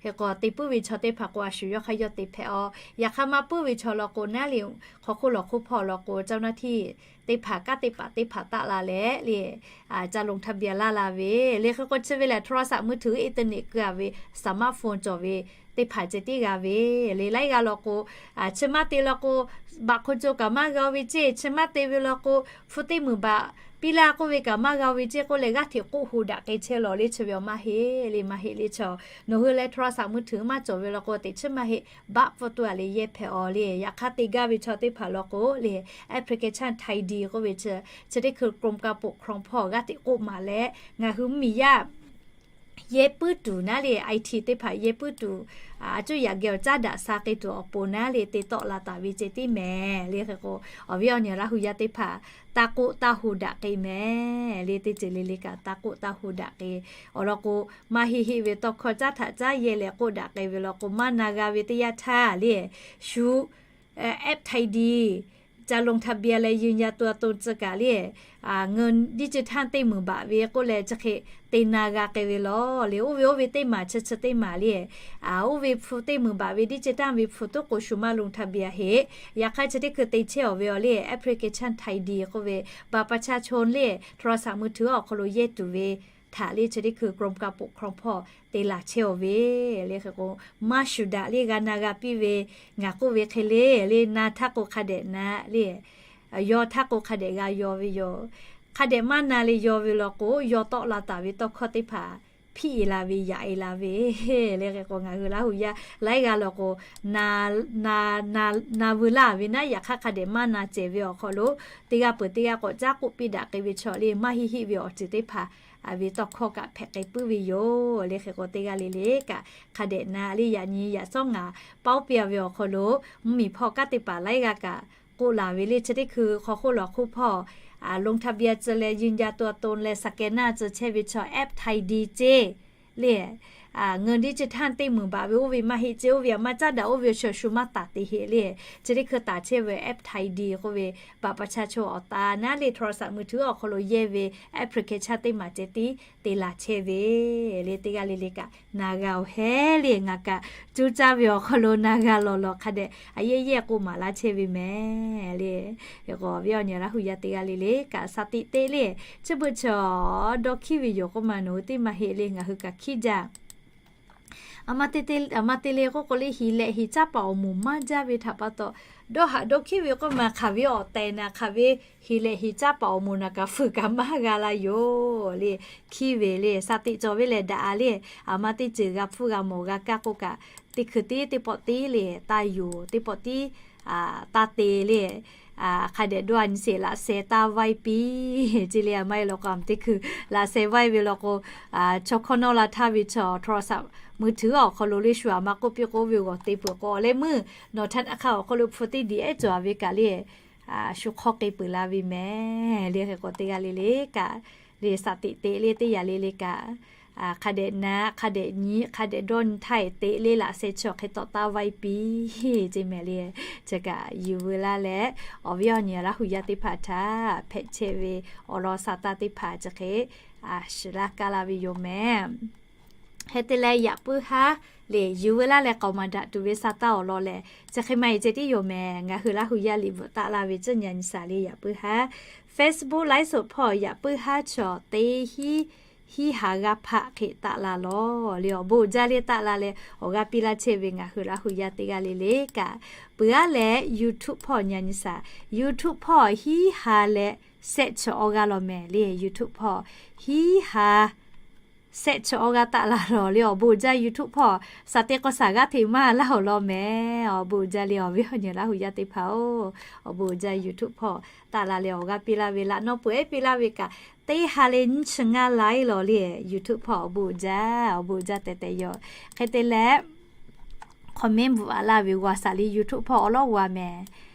Hk'e k'o te puiˉ ve chaw teˇ hpaˍ k'o a shu yawˇ hk'aˇ yawˇ te hpehꞈ a. Yaꞈ hk'aˇ maˇ puiˉ ve chaw law k'o naˉ le hk'aw hk'oˆ lawˬ hk'oˆ hpawˇ law k'o เจ้าหน้าที่ teˇ hpaˍ kaˉ teˇ paˍ teˇ hpaˍ taˆ la leh le ca ลงทะเบียน laˇ la ve le. Hk'e k'o chi ve lehˬ โทรศัพท์มือถือ internet keu a ve สมาร์ทโฟน cawˬ ve teˇ hpaˍ ceh tiˉ g'a ve le. Laiˉ g'aˇ law k'o, chi maˇ te law k'o, baꞈ hk'o co kaꞈ maˇ g'a ve ceˇ, chi maˇ te ve law k'o, hpu teˇ meunˍ baꞈ piˇ laˇ k'oˆ ve kaꞈ maˇ g'a ve ceˇ k'oˆ leh, g'aˇ hteꞈ k'oˆ hu daꞈ k'ai chehˇ lawˬ le. Chi ve awˬ maˇ heˆ le, maˇ heˆ le. Chaw nawˬ hui leh โทรศัพท์มือถือ maˇ cawˬ ve law k'o, teꞈ chiˉ maˇ heˆ, baˆ pfuhˇ tuˬ a le yehˇ hpehꞈ aw le. Yaꞈ hk'aˇ te gaˇ ve chaw teˇ hpaˍ law k'o le, application Thai Dee k'oˆ ve chi, chi teˇ hkui กรมการปกครอง hpawˇ g'aˇ hteꞈ k'oˆ maˍ leh, ngaˬ hui mvuhˇmiˬ yaˇ yehˇ puiˉ tuˬ naˉ le, IT teˇ hpaˍ yehˇ puiˉ tuˬ, a cuˇ yaꞈ geh awˬ caˉ daꞈ sha k'ai tuˬ awˬ pon naˉ le te tawˆ la taˍ ve ceh tiˉ mehˍ le. Hk'e k'o, awˬ viˉ awˬ nyi Laˇ hu yaˇ teˇ hpaˍ taˇ k'oˆ taˇ hu daꞈ k'ai mehˍ le. Teˇ ceuˬ le le kaꞈ taˇ k'oˆ taˇ hu daꞈ k'ai. Awˬ lawn k'o, maˇ heˆ heˆ ve tawˇ hkawˇ caˉ htaꞈ caˉ yehˇ leh k'oˆ daꞈ k'ai ve law k'o, maˇ na g'a ve teˇ yanˇ htaˇ le, shu app Thai Dee, ca ลงทะเบียน leh ยืนยันตัวตน tcuh kaꞈ le, ngaˬ digital teˇ meunˍ baꞈ ve k'oˆ leh chi hk'e te na g'a k'ai ve law le. Oˇ ve oˇ ve teˇ maˬ chi chi teˇ maˬ le, oˇ ve hpu teˇ meunˍ baꞈ ve digital ve hpu tuˉ k'o shu maˇ ลงทะเบียน heˆ. Yaꞈ hk'aˇ chi teˇ hkui te chehˇ awˬ ve awˬ le, application Thai Dee k'oˆ ve บัตรประชาชน le โทรศัพท์มือถือ awˬ hk'aw lo yehˇ tuˬ ve htaꞈ le chi teˇ hkui กรมการปกครอง hpawˇ te laˬ chehˇ awˬ ve le. Hk'e k'o, maˇ shuˍ daꞈ le g'a na g'a piˇ ve, ngaˬ k'oˆ ve hk'e le le, na htaˇ k'o hk'a dehꞈ na le, yaw htaˇ k'o hk'a dehꞈ g'a yaw ve yoˬ. Hk'a dehꞈ maˇ na le yaw ve law k'o, yaw tawˆ la taˍ ve tawˇ hkawˇ teˇ hpaˍ hpiˇ e la ve, yaꞈ e la ve le. Hk'e k'o, ngaˬ hui Laˇ hu yaˇ laiˉ g'aˇ law k'o, na, na, na veu laˇ ve naˉ, yaꞈ hk'aˇ hk'a dehꞈ maˇ na cehˬ ve awˬ hk'aw lo, teˇ g'aˇ peuˬ teˇ g'aˇ k'awꞈ caˉ k'oˆ piˇ daꞈ k'ai ve chaw le, maˇ heˆ heˆ ve awˬ ceuˬ teˇ hpaˍ ve tawˇ hkawˇ kaꞈ hpehꞈ k'ai puiˉ ve yoˬ le. Hk'e k'o, teˇ g'aˇ le le kaꞈ hk'a dehꞈ na le, yaꞈ nyi yaꞈ sawˉ ngaˬ paoˉ piˇ a ve awˬ hk'aw lo, mvuhˇmiˬ hpawˇ kanˉ te paˍ laiˉ g'aˇ kaꞈ k'oˆ laˬ ve le. Chi teˇ hkui hk'aw hk'oˆ lawˬ hk'oˆ hpawˇ ลงทะเบียน tcuh leh ยืนยันตัวตน leh สแกนเนอร์ tcuh chehˇ ve chaw app Thai Dee ceˇ le, ngaˬ digital teˇ meunˍ baꞈ ve oˇ ve maˇ heˆ ceˇ, oˇ ve a maˇ caˉ daꞈ, oˇ ve awˬ shaˍ shu maˇ taˍ te heˆ le. Chi teˇ hkui taˍ chehˇ ve app Thai Dee k'oˆ ve บัตรประชาชน awˬ ta naˉ le โทรศัพท์มือถือ awˬ hk'aw lo yehˇ ve application teˇ maˬ ceh tiˉ te laˬ chehˇ ve le. Teˇ g'aˇ le le kaꞈ na g'a awˬ hehˉ le. Ngaˬ kaꞈ cuˇ caˇ ve awˬ hk'aw lo na g'a lawˬ lawˬ hk'a dehꞈ a yehˇ yehˇ k'oˆ maˍ laˇ chehˇ ve mehˍ le. Awˬ viˉ awˬ nyi Laˇ hu yaˇ teˇ g'aˇ le le kaꞈ สติ te le, chi beuꞈ chaw dawˇ hkiˉ ve yoˬ k'oˆ ma nawˬ hui teˇ maˇ heˆ le, ngaˬ hui kaꞈ hkiˉ jaˇ. A ma te te, a ma te le k'oˆ k'o le, hiˍ lehꞈ hiˍ caˉ paˍ awˬ moˍ maˇ jaˇ ve htaꞈ pa taw, dawˇ haꞈ dawˇ hkiˉ ve k'oˆ ma hk'aˬ ve awˬ tehˬ naˍ, hk'aˬ ve hiˍ lehꞈ hiˍ caˉ paˍ awˬ moˍ naˍ kaꞈ fuiˍ kaꞈ maˇ g'a la yoˬ le. Hkiˉ ve le, สติ cawˬ ve lehˬ daꞈ a le. A ma teˇ ceuˬ g'a hpfuhˇ g'a mawˬ g'a kaˇ k'oˆ kaꞈ, teˇ hkui tiˉ teˇ pawˆ tiˉ le, taˇ yoˬ, teˇ pawˆ tiˉ taˇ te le. Hk'a dehꞈ dawˇ a nyi sheˍ, laꞈ sheh taˇ vaiˇ piˇ ce le. A ma e law k'o, a ma teˇ hkui laꞈ sheh vaiˇ ve law k'o, chaw hkawˇ nawˇ la htaˇ ve chaw โทรศัพท์มือถือ awˬ hk'aw lo le shu a ma k'oˆ piˇ k'o ve g'awˬ te peuˬ k'o, leh meuˇ nawˬ htaˇ hk'a awˬ hk'aw lo hpu teˇ diˬ ehˉ cawˬ a ve kaꞈ le, shu hk'awˇ k'ai peuˬ la ve mehˍ le. Hk'e k'o, teˇ g'aˇ le le kaꞈ le สติ te le, teˇ yanˇ le le kaꞈ hk'a dehꞈ na, hk'a dehꞈ nyi, hk'a dehꞈ dawˇ nyi htaˇ te le, laꞈ sheh chaw hk'e tawˆ taˇ vaiˇ piˇ ce mehˍ le. Chi kaꞈ yuˬ veu laˇ leh, awˬ viˉ awˬ nyi Laˇ hu yaˇ teˇ hpaˍ htaꞈ hpehꞈ chehˇ ve awˬ lawn sa taˇ teˇ hpaˍ chi hk'e shiˍ laˇ kaˇ la ve yoˬ mehˍ. Hk'e te leh yaꞈ puiˉ haˉ le yuˬ veu laˇ leh k'awꞈ maˍ daꞈ tuˬ ve sa taˇ awˬ lawn lehˬ, chi hk'e ma e ceh tiˉ yoˬ mehˍ. Ngaˬ hui Laˇ hu yaˇ liꞈ bvuhꞈ taˆ la ve tcuhˉ nyi a nyi shaˍ le yaꞈ puiˉ haˉ. Facebook ไลฟ์สด hpawˇ yaꞈ puiˉ haˉ chaw teˇ hiˉ hiˉ ha g'aˇ hpaˆ hk'e taˆ la lawˬ le. Awˬ bon uiˍ jaˇ le, taˆ la leh awˬ g'aˇ piˇ laˇ chehˇ ve ngaˬ hui Laˇ hu yaˇ teˇ g'aˇ le le kaꞈ, peuˬ aˉ leh YouTube hpawˇ nyi a nyi shaˍ. YouTube hpawˇ hiˉ ha leh shehˆ chi awˬ g'aˇ lawˬ mehˍ le. YouTube hpawˇ hiˉ ha shehˆ chi awˬ g'aˇ taˆ la lawˬ le. Awˬ bon uiˍ jaˇ YouTube hpawˇ. Shaˍ te k'o shaˍ g'aˇ hteꞈ maˇ laˇ awˬ lawn mehˍ. Awˬ bon uiˍ jaˇ le awˬ viˉ awˬ nyi Laˇ hu yaˇ teˇ hpaˍ-oˬ. Awˬ bon uiˍ jaˇ YouTube hpawˇ taˆ la leh awˬ g'aˇ piˇ laˇ ve laꞈ naw peuˬ ehˉ piˇ laˇ ve kaꞈ, teˇ ha leh nyiˇ chi ngaˇ laiˉ lawˬ le. YouTube hpawˇ awˬ bon uiˍ jaˇ, awˬ bon uiˍ jaˇ tehꞈ tehꞈ yoˬ. Hk'e te leh comment bvuhꞈ a laˇ ve g'a shaˍ le YouTube hpawˇ awˬ lawˉ g'a mehˍ.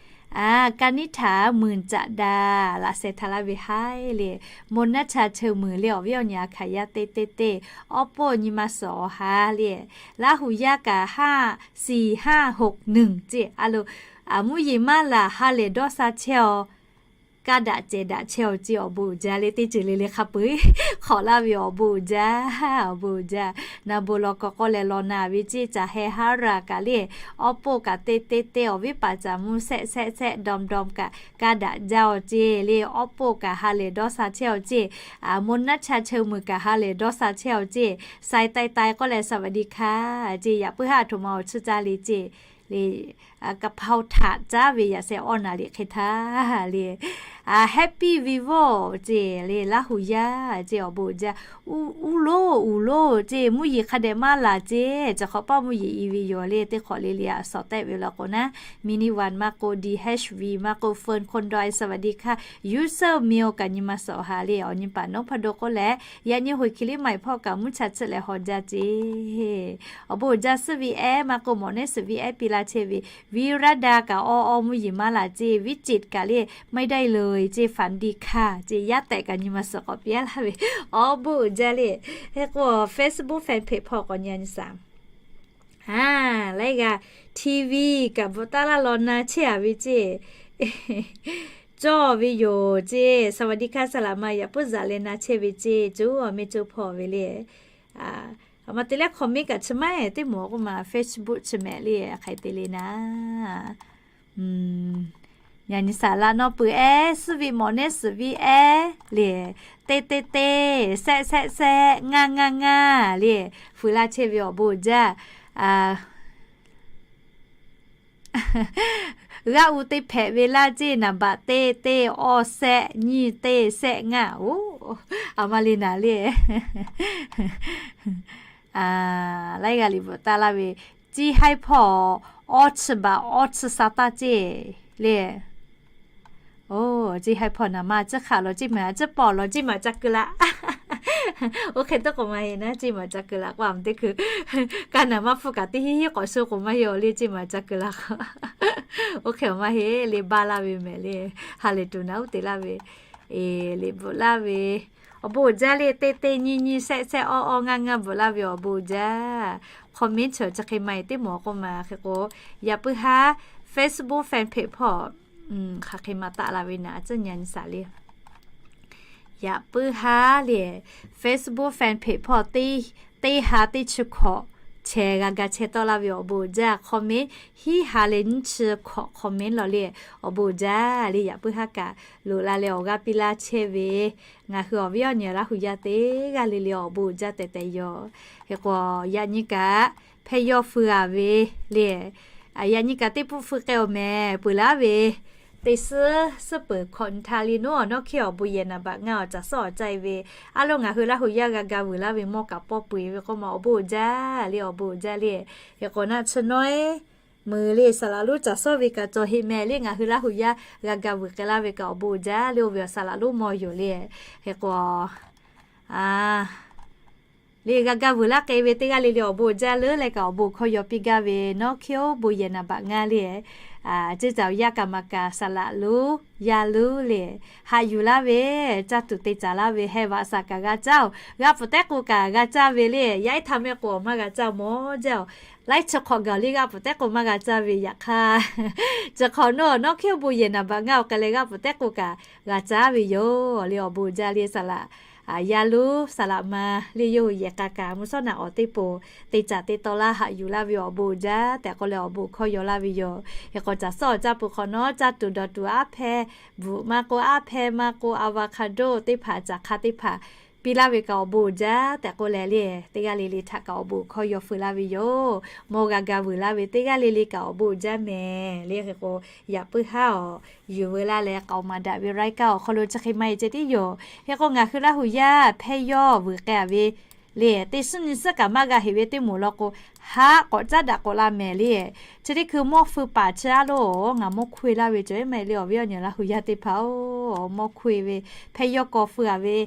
A, Kaˇ niˉ htaꞈ meuˍ caꞈ daꞈ laꞈ sheh htaꞈ laˇ ve haiˉ le. Mawˬ naˉ cha cheu meuˍ le awˬ viˉ awˬ nyi a hkanˍ yaˇ teˇ teˇ teˇ, awˉ pawˇ nyi ma suhˍ awˬ ha le. Laˇ hu yaˇ kaꞈ haˆ shiˍ haˆ hoꞈ nuiˬ ce a lo, a mvuhˇ yeˬ maˇ laˬ ha lehˬ dawˇ sha chehˇ aw Kaˇ daꞈ cehˬ daꞈ chehˇ awˬ ceˇ awˬ bon uiˍ jaˇ le, teˇ ceuˬ le le hk'a peu-eˬ hk'awꞈ laˇ ve awˬ bon uiˍ jaˇ, awˬ bon uiˍ jaˇ. Na bon law k'aw k'aw leh law na ve ceˇ, caˬ heh haˉ raˬ kaꞈ le, awˉ poˆ kaꞈ te te te awˬ viˉ paˍ caˍ mvuh sehˆ sehˆ sehˆ dawˇ dawˇ kaꞈ kaˇ daꞈ jaˇ awˬ ceˇ le, awˉ poˆ kaꞈ ha lehˬ dawˇ sha chehˇ awˬ ceˇ, a, mvuhˇ naˆ cha cheu meuˬ kaꞈ ha lehˬ dawˇ sha chehˇ awˬ ceˇ, sai tai tai k'oˆ leh สวัสดีค่ะ ceˇ, yaꞈ puiˉ haˉ a htoꞈ ma awˬ chi ca le ceˇ le, a, กะเพรา htaꞈ caˉ ve yaꞈ sheh awˇ naˍ liꞈ hk'e htaˇ le, a, Happy Vivo ceˇ le, Laˇ huˍ yaˇ ceˇ awˬ bon uiˍ jaˇ. Uˉ loˉ uˉ loˉ ceˇ, mvuhˇ yeˬ hk'a dehꞈ maˇ laˬ ceˇ, chi hk'awꞈ paˆ mvuhˇ yeˬ i ve yoˬ le, teˇ hk'awꞈ le le a suhˍ tehˆ ve law k'o naˉ, Mini One maˇ k'oˆ, D H V maˇ k'oˆ, Fun Khon Doi สวัสดีค่ะ User Meow kaꞈ nyi ma suhˍ haˍ le, awˬ nyi paˍ นพดล k'oˆ leh, yaꞈ nyi hoꞈ hkiˬ liˇ maˬ hpawˇ kaꞈ mvuhˇ cha tsuhˆ leh haw jaˇ ceˇ. Awˬ bon uiˍ jaˇ suhˉ ve ehˉ maˇ k'oˆ, mawꞈ nehˉ suhˍ ve ehˉ piˇ laˇ chehˇ ve, Virada kaꞈ awˇ awˇ mvuhˇ yeˬ maˇ laˬ ceˇ, Vichit kaꞈ le ไม่ได้เลย ceˇ, ฝันดีค่ะ ceˇ, yaˇ tehꞈ kaꞈ nyi ma suhˍ k'awꞈ piˇ laˇ ve, awˬ bon uiˍ jaˇ le. Hk'e k'o Facebook fan page hpawˇ k'awꞈ nyi a nyi shaˍ. A, laiˉ g'aˇ TV kaꞈ bvuhꞈ taˍ laˇ law na chehˇ a ve ceˇ, cawˇ ve yoˬ ceˇ, สวัสดีค่ะ saˍ laꞈ ma yaꞈ puiˉ zaꞈ leh na chehˇ ve ceˇ, cuˇ awˬ meh cuˇ hpawˇ ve le. A, a ma te leh comment kaꞈ chi maˇ heˆ, teˇ moˍ k'oˆ ma Facebook chi mehˍ le, hk'aˬ hk'e te le naˉ. Yaꞈ nyi saˍ laꞈ nawˇ peuˬ ehˉ, suhˉ ve mawꞈ nehˉ suhˍ ve ehˉ le, te te te, sehˆ sehˆ sehˆ, ngaˇ ngaˇ ngaˇ le, fuiˍ laˇ chehˇ ve awˬ bon uiˍ jaˇ. G'aˇ u teˇ hpehꞈ ve laˇ ceˇ, naˍ baꞈ teˇ teˇ awˇ sehˆ nyiˇ teˇ sehˆ ngaˇ oˬ, a ma le naˍ le. Laiˉ g'aˇ liꞈ bvuhꞈ taˍ laˇ ve, ciˇ haiˉ hpawˇ awˇ chi baꞈ awˇ chi sha taˇ ceˇ le. Oˬ, ciˇ haiˉ hpawˇ naˍ ma ciˇ hk'aˆ law ceˇ maˬ, ciˇ pawˆ law ceˇ maˬ ca keu laꞈ. Oˇ hk'e te k'oˆ maˇ heˆ naˉ, ceˇ maˬ ca keu laꞈ k'oˆ a, teˇ hkui ka naˍ ma hpfuhˇ kaꞈ teˇ hinˉ hinˉ k'awꞈ shu k'oˍ maˇ heˆ le, ceˇ maˬ ca keu laꞈ k'o. Oˇ hk'e maˇ heˆ le, baˇ laˇ ve mehˍ le, ha lehˬ tuˬ naˍ uˉ te laˇ ve, liꞈ bvuhꞈ laˇ ve, awˬ bon uiˍ jaˇ le, teˇ teˇ nyiˇ nyiˇ sehˆ sehˆ awˇ awˇ ngaˇ ngaˇ bvuhꞈ laˇ ve awˬ bon uiˍ jaˇ. Comment chi chi hk'e maˇ heˆ, teˇ moˍ k'oˆ ma hk'e k'o, yaꞈ puiˉ haˉ Facebook fan page hpawˇ hk'aˬ hk'e maˍ taˍ la ve naˍ, a ciˉ nyi a nyi shaˍ le. Yaꞈ puiˉ haˉ le, Facebook fan page hpawˇ teˇ ha teˇ chi hkawꞈ chehˇ g'a ga chehˇ tawˆ laˇ ve awˬ bon uiˍ jaˇ. Comment hiˉ ha leh nyiˇ chi hkawꞈ comment law le, awˬ bon uiˍ jaˇ le. Yaꞈ puiˉ haˉ kaꞈ loꞈ la leh awˬ g'aˇ piˇ laˇ chehˇ ve, ngaˬ hui awˬ viˉ awˬ nyi Laˇ huˍ yaˇ teˇ g'aˇ le le awˬ bon uiˍ jaˇ tehꞈ tehꞈ yoˬ. Hk'e k'o, yaꞈ nyi kaꞈ hpehˇ yawˇ feu a ve le, yaꞈ nyi kaꞈ teˇ pawˆ feu k'ai awˬ mehˍ peuˬ laˇ ve, teˇ suhˉ suhˉ peuˬ hkawꞈ nyi htaˇ le, nawˬ nawˉ hkiˇ awˬ bon yehˬ naˍ baꞈ ngaˇ awˬ caˬ suhˉ awˬ caˇ e ve, a loˬ ngaˬ hui Laˇ huˍ yaˇ g'a ga vuiˬ laˇ ve mawˇ kaꞈ pawˇ peu eˬ ve k'oˆ ma, awˬ bon uiˍ jaˇ le, awˬ bon uiˍ jaˇ le. Hk'e k'o naˉ, chi nawˉ meuˬ le, saˍ laꞈ lonˉ caˬ suhˉ ve kaꞈ cawˬ heˆ mehˍ le, ngaˬ hui Laˇ huˍ yaˇ g'a ga vuiˬ k'ai laˇ ve kaꞈ awˬ bon uiˍ jaˇ le, oˇ ve awˬ saˍ laꞈ lonˉ mawˇ yoˬ le. Hk'e k'o, a le g'a ga vuiˬ laˇ k'ai ve teˇ g'aˇ le le awˬ bon uiˍ jaˇ leuˉ leh kaꞈ awˬ bon hkawˇ yaw piˇ gaˇ ve, nawˉ hkiˇ oˉ bon yehˬ naˍ baꞈ ngaˇ le. Ceˇ caˬ awˬ yaˇ kaꞈ maˍ kaꞈ saˍ laꞈ lonˉ yaˇ leuˉ le, haꞈ yuˬ laˇ ve, caˇ tuˬ te caˍ laˇ ve, heh vaꞈ saˍ kaꞈ g'a caˇ oˬ, g'a pfuhˍ tehˉ k'o kaꞈ g'a caˇ ve le. Yaˇ ehˉ htaꞈ mehˆ k'o awˬ maˇ g'a caˇ mawˬ jaˇ oˬ. Laiˉ chi hk'awꞈ gaˬ le g'a pfuhˍ tehˉ k'o maˇ g'a caˇ ve yaꞈ hk'aˇ, chi hk'awꞈ nawˉ nawˉ hkiˇ oˉ bon yehˬ naˍ baꞈ ngaˇ awˬ k'ai leh g'a pfuhˍ tehˉ k'o kaꞈ g'a caˇ ve yoˬ le, awˬ bon uiˍ jaˇ le. Saˍ laꞈ yaˇ lonˉ saˍ laꞈ ma le, yawˇ hui yehˬ k'a kaꞈ mvuhˇ shawˉ naꞈ awˬ teˇ poˬ te caˍ te taw laˇ haꞈ yuˬ laˇ ve awˬ bon uiˍ jaˇ tehꞈ k'oˆ leh awˬ bon hkawˇ yaw laˇ ve yoˬ. Hk'e k'o caˬ suhˉ awˬ caˇ peuˬ hk'awꞈ nawˉ caˇ tuˬ dawˬ tuˬ aˉ hpehˇ, bvuhꞈ maˇ k'oˆ aˉ hpehˇ maˇ k'oˆ avocado teˇ hpaˍ caˬ hk'a teˇ hpaˍ piˇ laˇ ve kaꞈ awˬ bon uiˍ jaˇ tehꞈ k'oˆ leh le, teˇ g'aˇ le le htaꞈ kaꞈ awˬ bon hkawˇ yaw feu laˇ ve yoˬ. Mawˇ g'a ga vuiˬ laˇ ve teˇ g'aˇ le le kaꞈ awˬ bon uiˍ jaˇ mehˍ le. Hk'e k'o, yaꞈ puiˉ haˉ awˬ yuˬ veu laˇ leh k'aoˍ maˍ daꞈ ve รายการ awˬ hk'aw lo chi hk'e maˇ heˆ ceh tiˉ yoˬ. Hk'e k'o ngaˬ hui Laˇ huˍ yaˇ hpehˇ yawˇ vuiˬ k'ai a ve le, teˇ suhˉ nyi suhˉ kaꞈ maˇ g'a heꞈ ve teˇ moˍ law k'o, haꞈ k'awꞈ caˉ daꞈ k'awꞈ la mehˍ le. Chi teˇ hkui mawˇ feu paˍ chi a loˬ, ngaˬ mawˇ hkoˇ e laˇ ve cawˬ maˇ heˆ le, awˬ viˉ awˬ nyi Laˇ huˍ yaˇ teˇ hpaˍ oˬ, mawˇ hkoˇ e ve, hpehˇ yawˇ k'awꞈ feu a ve,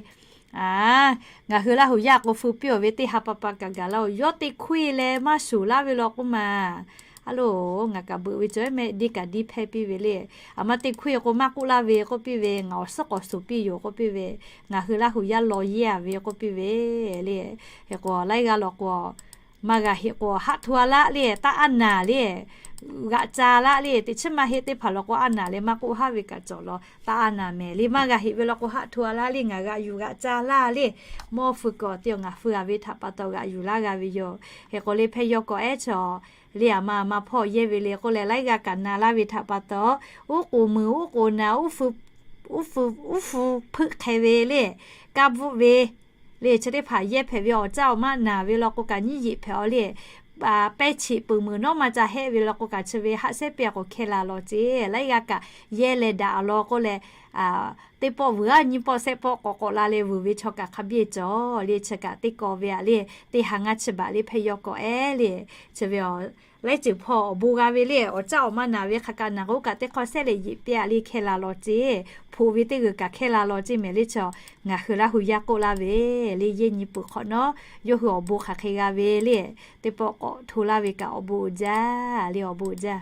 a, ngaˬ hui Laˇ huˍ yaˇ k'o feu piˇ awˬ ve teˇ ha pa pa kaꞈ gaˬ laˇ oˬ, yawˇ te hkoˇ e leh maˇ shuˍ laˇ ve law k'oˆ ma. A loˬ, ngaˬ kaꞈ beuꞈ ve cawˬ maˇ heˆ, diˇ kaꞈ diˇ hpehˇ piˇ ve le. A ma te hkoˇ e k'o maˇ k'oˆ laˇ ve k'oˆ piˇ ve, ngaˬ awˬ suhˉ k'awꞈ shuˍ piˇ yoˬ k'oˆ piˇ ve, ngaˬ hui Laˇ huˍ yaˇ law yehˇ a ve k'oˆ piˇ ve le. Hk'e k'o laiˉ g'aˇ law k'o, Maˇ g'a heˆ k'o, haˆ hto a laˇ le, taˇ aˉ naˍ le. G'aꞈ ca laˇ le, teˇ chiˉ maˇ heˆ teˇ hpaˍ law k'o, aˉ naˍ le, maˇ k'oˆ haˉ ve kaꞈ cawˬ law, taˇ aˉ naˍ mehˍ le. Maˇ g'a heˆ ve law k'o, haˆ hto a laˇ le, ngaˬ g'aꞈ yuˬ g'aꞈ ca laˇ le. Mawˇ feu kawꞈ te awˬ ngaˬ feu a ve htaꞈ pa taw g'aꞈ yuˬ laˇ g'a ve yoˬ. Hk'e k'o le, hpehˇ yawˇ kawꞈ ehˉ chaw le, aˬ ma aˬ ma hpawˇ yehˇ ve le k'oˆ leh, laiˉ g'aˇ kaꞈ na laˇ ve htaꞈ pa taw, uˉ k'oˍ mui uˉ k'oˍ naˍ, uˉ fu, uˉ fu hpeuˆ hk'e ve le, kaˇ bvuhˆ ve le, chi teˇ hpaˍ yehˇ hpehꞈ ve awˬ caˇ awˬ maˇ naˍ ve law k'o kaꞈ nyiˉ yeꞈ hpehꞈ aw le. Pehˇ cheꞈ peuˬ meuˬ nawˉ ma ca hehˆ ve law k'o kaꞈ, chi ve haˆ sehˉ piˇ a k'o hkehˇ la law ceˇ. Laiˉ g'aˇ kaꞈ yehˇ leh daꞈ a law k'oˆ leh, teˇ pawˆ vuiˬ aˉ nyiˇ pawˆ sehˆ pawˆ k'awꞈ k'awꞈ la leh vuiˬ ve chaw kaꞈ hk'a biˇ cawˬ le. Chi kaꞈ teˇ kaw ve a le, teˇ ha ngaˇ chi baꞈ le hpehˇ yawˇ kawꞈ ehˉ le. Chi ve a laiˉ ceuˬ hpawˇ awˬ bon g'a ve le, awˬ caˇ awˬ ma naˍ ve hk'a kaꞈ naˬ k'o kaꞈ teˇ hk'awꞈ sehˉ leh yeꞈ piˇ a le, hkehˇ la law ceˇ. Hpoꞈ ve teˇ g'uiˬ kaꞈ hkehˇ la law ceˇ mehˍ le. Chaw ngaˬ hui Laˇ hu yaˇ k'oˆ laˇ ve le, yehˇ nyi peuˬ hk'awꞈ nawˉ yawˇ hui awˬ bon hk'aˬ hk'e g'a ve le, teˇ pawˆ k'awꞈ hto laˇ ve kaꞈ awˬ bon uiˍ jaˇ le, awˬ bon uiˍ jaˇ.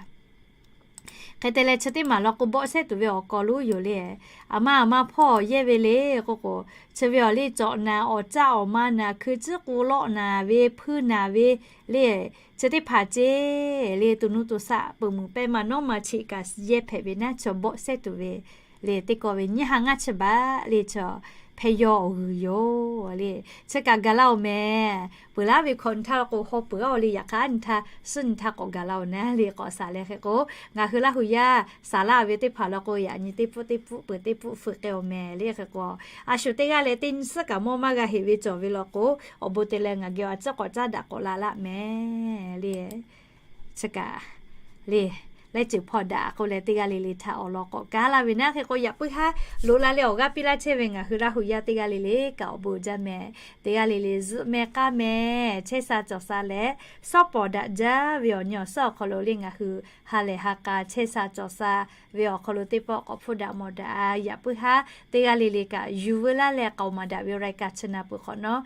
Hk'e te leh, chi teˇ maˬ law k'o, bawˆ sehˉ tuˬ ve awˬ kaw lonˉ yoˬ le. Aˬ ma aˬ ma hpawˇ yehˇ ve le k'oˆ k'o, chi ve awˬ le cawꞈ naˍ, awˬ caˇ awˬ ma naˍ, hkui ciˉ k'o lawˆ naˍ ve, hpuiˇ naˍ ve le, chi teˇ hpaˍ ceˇ le, tuˬ nuˇ tuˬ saꞈ peuˬ meuˬ pehˇ ma nawˉ ma cheꞈ kaꞈ yehˇ hpehꞈ ve naˉ, chaw bawˆ sehˉ tuˬ ve le, teˇ kaw ve nyiˇ ha ngaˇ chi baꞈ le, chaw hpehˇ yawˇ awˬ g'uiˬ yoˬ le. Chi kaꞈ gaˬ la oˬ mehˍ. Peuˬ laˇ ve hkawꞈ nyi htaˇ law k'o, haw peuˬ aˇ oˬ le, yaꞈ hk'aˇ nyi htaˇ suhˉ nyi htaˇ k'awꞈ gaˬ la oˬ naˉ le, k'awꞈ saˍ leh hk'e k'o, ngaˬ hui Laˇ hu yaˇ saˍ laˇ ve teˇ hpaˍ law k'o, yaꞈ nyi teˇ pfuhˆ teˇ pfuhˆ peuˬ teˇ pfuhˆ feu k'ai oˬ mehˍ le. Hk'e k'o, a shu teˇ g'aˇ leh teˇ nyi suhˉ kaꞈ mawˇ maˇ g'a heˆ ve cawˬ ve law k'o, awˬ bon te leh ngaˬ geh a ciˉ k'awꞈ caˉ daꞈ k'awꞈ la laˇ mehˍ le. Chi kaꞈ le, laiˉ ceuˬ hpawˇ daꞈ k'oˆ leh, teˇ g'aˇ le le htaꞈ awˬ lawn k'awꞈ kaˉ laˇ ve naˉ. Hk'e k'o, yaꞈ puiˉ haˉ loꞈ la leh awˬ g'aˇ piˇ laˇ chehˇ ve ngaˬ hui Laˇ hu yaˇ teˇ g'aˇ le le kaꞈ awˬ bon uiˍ jaˇ mehˍ. Teˇ g'aˇ le le zuhꞈ meh k'aˇ meh, chehˇ sha cawˬ sha leh, sawˉ pawˍ daꞈ jaˇ ve awˬ nyi awˬ suhˉ awˬ hk'aw lo le, ngaˬ hui ha lehˬ ha k'a chehˇ sha cawˬ sha ve awˬ hk'aw lo teˇ pawˆ k'awꞈ hpfuhˇ daꞈ mawˬ daꞈ. Yaꞈ puiˉ haˉ teˇ g'aˇ le le kaꞈ yuˬ veu laˇ leh k'aoˍ maˍ daꞈ ve รายการ chi na peuˬ hk'awꞈ nawˉ